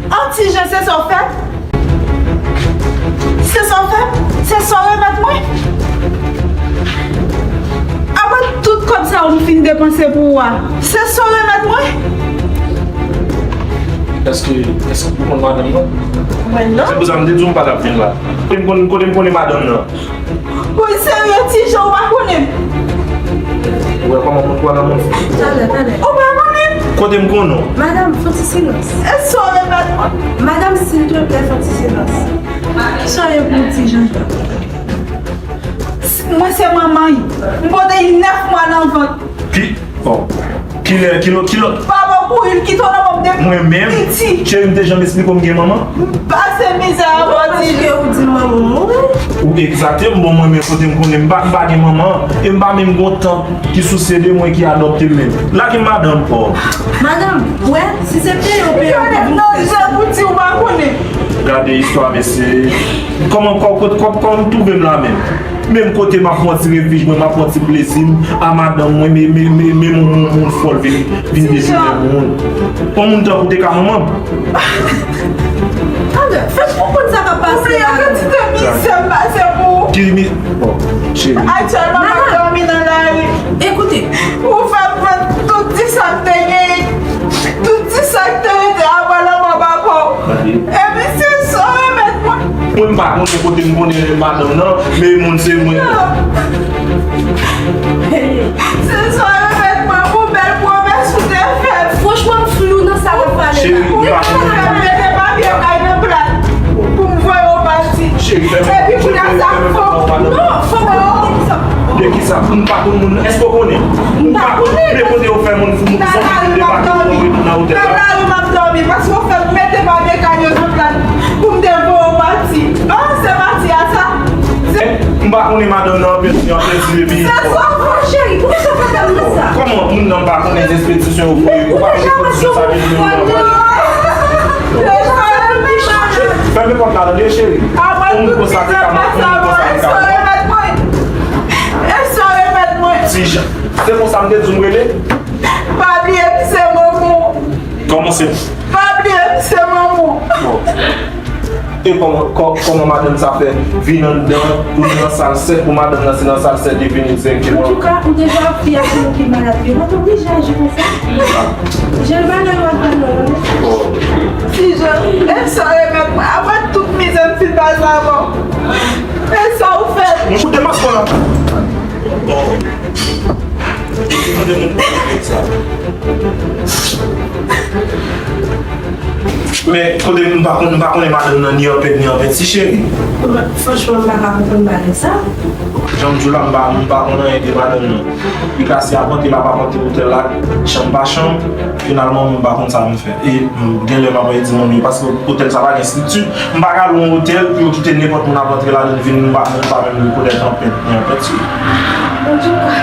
An Ti Jan, se sa w fè? Se sa w fè? Se sa w remèt mwen? Apre tout kòb sa yo m fin depanse pou ou a, se sa w remèt mwen? Èske, èske ou konn madanm nan? Mwen non. Se pou sa m te di w m pa t ap vin la. Kote m konn, kote m konnen madanm nan? Bon, serye, Ti Jan, ou pa konnen m? Ou wè kòman moun kwa nan moun? Talè, talè. Ou pa konnen m? Kote m konnen w? Madanm, fè ti silans. E sa w remèt mwen? Madanm, silteplè, fè ti silans. Sa w ye pou Ti Jan? Mwen se manman l. M pote l nèf mwa nan vant. Ki? Bon. Kilè, kilè, kilè? Papa, Pou li kite w nan men m depi piti. Mwen menm? Cheri, m te janm esplike w m gen manman? M pase mizè avè w di ke ou di manman w mouri. Ou egzakteman, bon, mwen menm kote m konnen m pa, m pa gen manman, e m pa menm gen yon tant ki souse de mwen ki adopte m menm. Lage m madanm paw. Madanm, w wè, si se peye w peye w pou vin fè sa. Gade istwa, mesye. Kòman, kò-, kò-, kò-, kòman m twouve m la menm? Menm kote m ap pran ti refij mwen, m ap pran ti plezi m a madanm mwen, men, men, men, men moun, moun, moun fòl vin, vin detounen moun. Yon moun tankou w te ka manman m. Tande, fè m konprann sa k ap pase la. Kantite mizè m pase pou ou. Ki mi-, bon, cheri. Aktyèlman, m ap dòmi nan lari. Ekoute. Ou fè m pèdi tout ti sa m te genyen. Tout ti sa k te rete apre lanmò papa w. Epi se sa w remèt mwen. Mwen m pa konnen kote m konnen madanm nan, men moun se mwen. Se sa w remèt mwen pou bèl pwomès ou te fè m. Franchman, m flou nan sa w ap pale la. Cheri, ou pa konnen. Ou te fè m mete papye kay nan plat pou m voye w pati. Epi kounye a sa fò. Non, fò mwen. De kisa? M pa konn moun nan. Èske w konnen? M pa konnen. Men kote yo fè moun, moun, fò moun te pati pou retoun nan otèl la. Nan lari m ap dòmi, paske w fè m mete papye kay yo sou plat pou m te voye w pati. Ah, se pati a sa? M pa konnen madanm nan anpè, anpè di epi. Se sa, cheri, poukisa w fè m sa? Kòman moun nan pa konnen se ekspedisyon yo voye? Ou pa konnen ekspedisyon sa vin pou yo anpè? Fèmen pòt la, tande, cheri. Apre tout mizè m pase avè w, èske w remèt mwen? Èske w remèt mwen? Ti Jan. Se konsa m te di w m rele? Pa bliye m se manman w. Kòman se? Pa bliye m se manman w. Bon. E kòman, kò-, kòman madanm sa fè vin anndan, pou vin nan sal sèt, pou madanm nan se nan sal sèt li vini dirèkteman? Antouka, ou te jwe ak fi a pou nou ki malad vre. Mwen te oblije aji konsa. Jan bagay yo ap pran nan, wi. Ti Jan, e sa w remèt mwen, apre tout mizè m fin pase avè w. E sa w fè m. Mwen koute maskò la. Men, kote m pa konn, m pa konnen madanm nan ni anpè, ni anpè, ti cheri. Franchman, m pa ka konprann bagay sa. Jan m di w la, m pa, m pa konn anyen de madanm nan. Li kase apant, li ap apante otèl la, chanm pa chanm. Finalman, m pa konn sa m fè. E, m, gen lè m ap di moun yo, paske otèl sa pa gen estrikti. M pa ka lwe yon otèl pou yo kite nenpòt moun ap antre ladan l vin, m pa, m pa menm rekonèt anpè, ni anpè, ti. Antouka,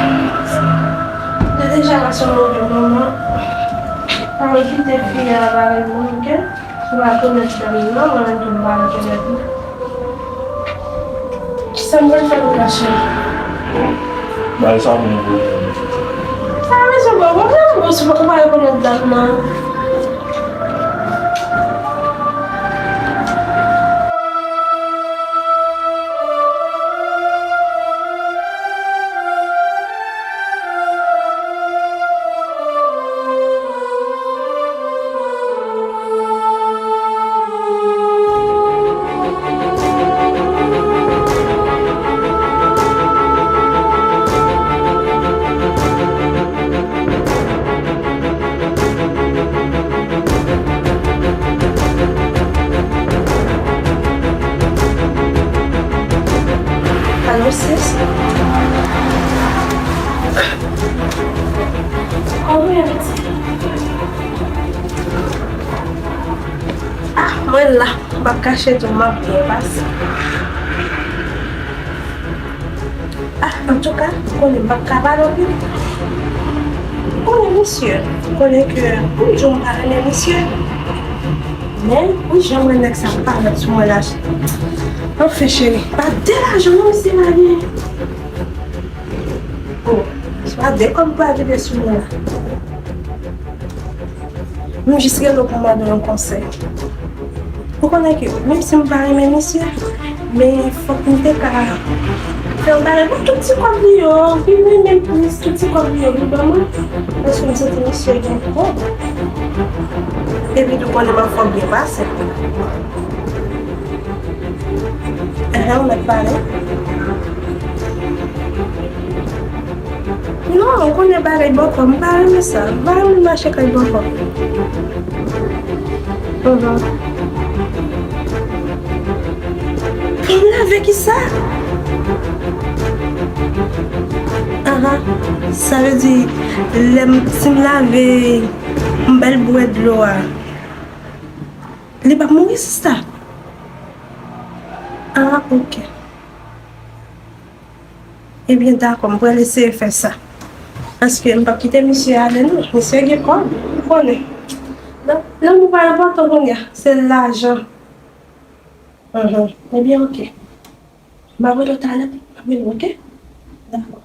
de deja la se yon move moman. Pa kite fi a parèy mwen, oke? Ou pa konèt dam nan, mwen menm tou m pa rekonèt li. Kisa m pral fè pou la, cheri? Bay sa moun pou ou. Sa vle di, bon, bon, bon, bon, si ou pa rekonèt dam nan. Alo, sis. Kòman w ye? Ah, mwen la, m p ap kache di w m ap byen pase. Ah, antouka, ou konnen m p ap ka pale anpil. Ou konnen misye, ou konnen ke m di w m pa renmen misye. Men, wi, jan m wè nèg sa ap parèt sou mwen la. Anfen, cheri, pa de lajan non misye pa genyen. Oh, se pa de kòb pou al vide sou mwen la. M jis rele w pou mande w yon konsèy. Ou konnen ke, menm si m pa renmen misye, men fòk m te ka fè yon bagay pou tout ti kòb li yo, wi, wi, menm plis, tout ti kòb li yo, li ban mwen. Paske m santi misye gen kòb. Epi tou konnen m ap fè w byen pase. Enhen, ou mèt pale. Non, ou konnen bagay bòkò, m pa renmen sa. M pa renmen mache kay bòkò. Mhm. Pou m lave kisa? A, Sa vle di, lè m, si m lave, m ba l bwè dlo a, li p ap mouri, sista? Ah, ok. Ebyen, dakò, m pral eseye fè sa. Paske m p ap kite misye ale, non. Misye gen kòb, ou konnen. Nan, nan, nou pa enpòtan kounye a, se lajan. Ahan. Ebyen, ok. M ap rele w talè, m ap rele w, ok? Dakò.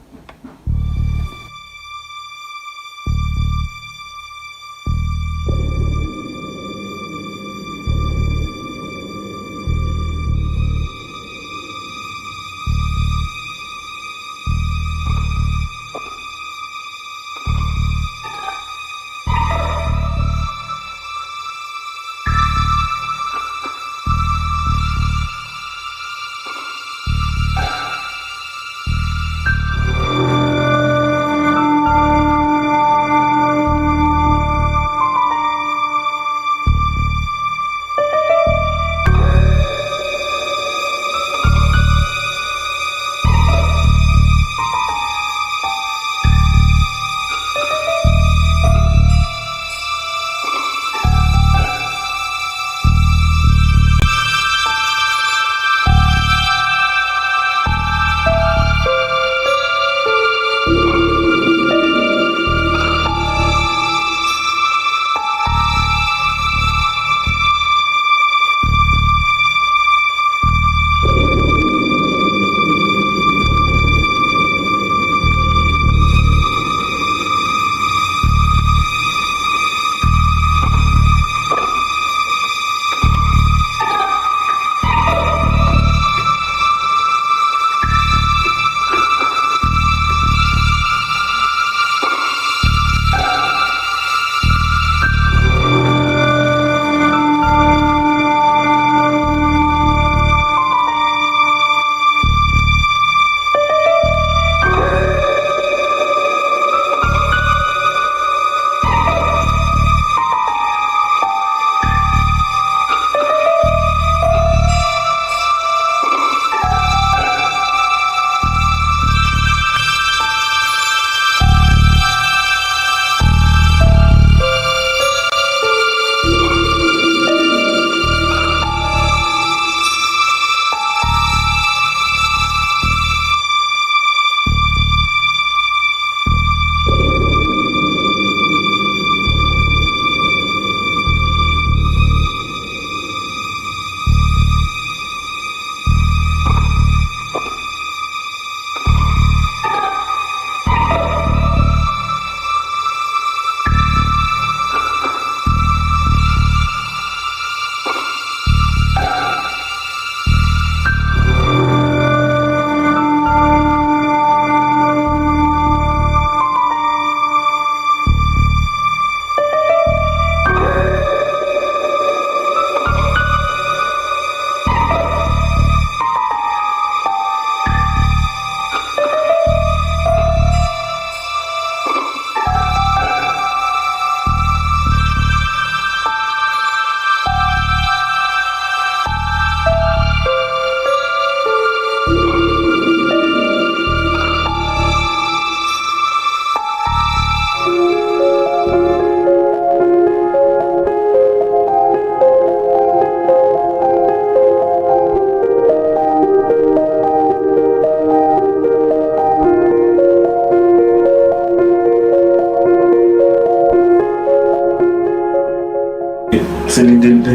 Se li de, de,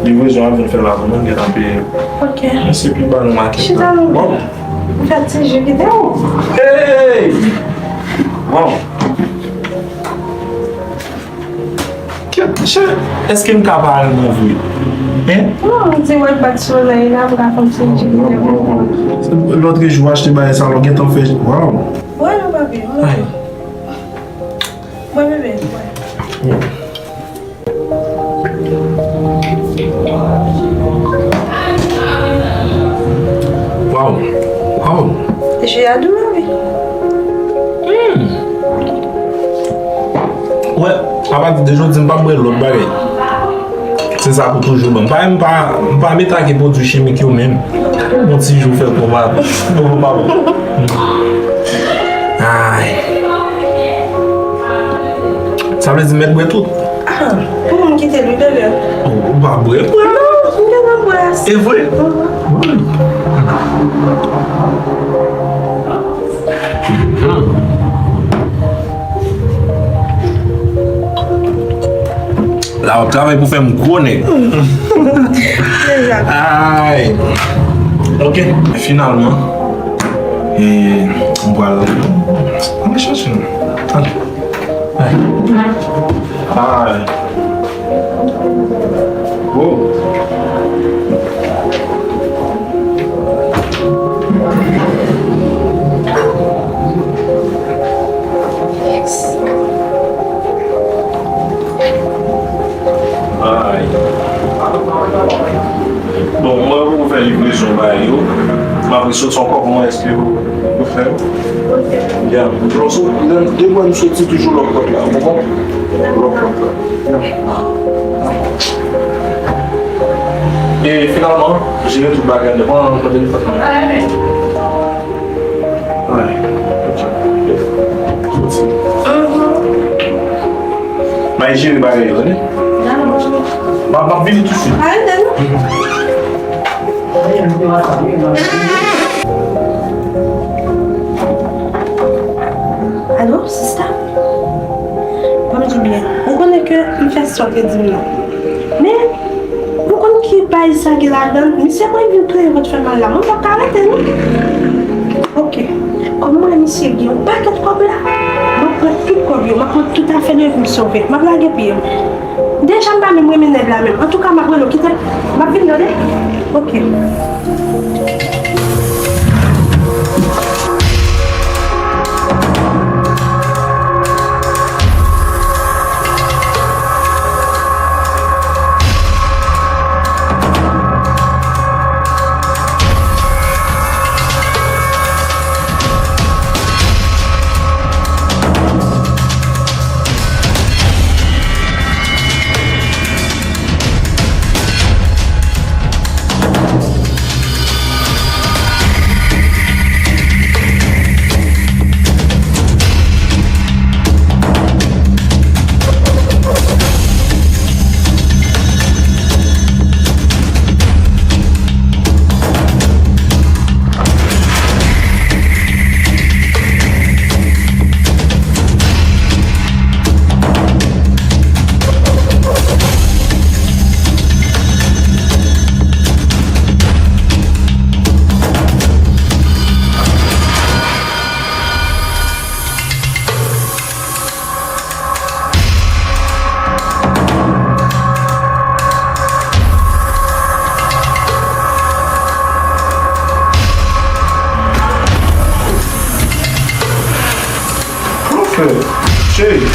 livrezon a vin fè la pou nou, gen tanpe. Ok. Mesye, pi ba nou makèt la. Chita non. Bon. Ou fè ti jou kite ou. Hey! Bon. Kèt, chè, èske m ka pa al nan vre? Hein? Non, m di mwen bat solèy la, m ka fè yon ti jou kite ou. Lòt jou w achte bagay sa, w gentan fè, waw. Wè non, papi, wè. Ay. Wè, bebe, wè. Waw. Waw. Jus a dou, wi. Hmm. Wè, apati de jodi, m p ap bwè lòt bagay. Se sa pou toujou ban m. Pa, m pa, m pa met ak pwodui chimik yo menm. Bon ti jou fè pou pa, pou pa bon. Ay. Sa vle di m mèt bwè tout? Ah, pou m kite l wi, bebe. Ou, ou pa bwè, bwè. Non, m gentan bwè ase. E vre? Mhm. La w ap travay pou fè m gwo nèg. Ay. Ok. Finalman, e, m pral, m pral chache nou. Ay. Ay. Ay. Oh. Ay. Bon, mwen pou fè livrezon ba yo. M ap resoti ankò, kòman èske yo, yo fè? Ya, lè w sot-, lè, depi w soti toujou lòt pòt la, ou konprann? Lòt pòt la. E finalman, jere tout bagay devan, mwen telefòn nan. Wi, ok. Soti. Bay jere bagay yo, tande? M ap, m ap vini tousuit. Alo, sista? Ban m di w byen. Ou konnen ke m fè sa w te di m nan. Men, ou konn ki bay sa gen ladan l? Misye pral vin plede ret fè mal la. Mwen p ap ka rete, non. Ok. Kòm mwen, misye gen yon pakèt kòb la, m ap pran tout kòb yo, m ap pran tout afè l yo epi m sove. M ap lage pye m. Deja m pa menm renmen nèg la menm. Antouka, m ap rele w, kite m. M ap vin, tande? Ok. Kòman fè? Cheri,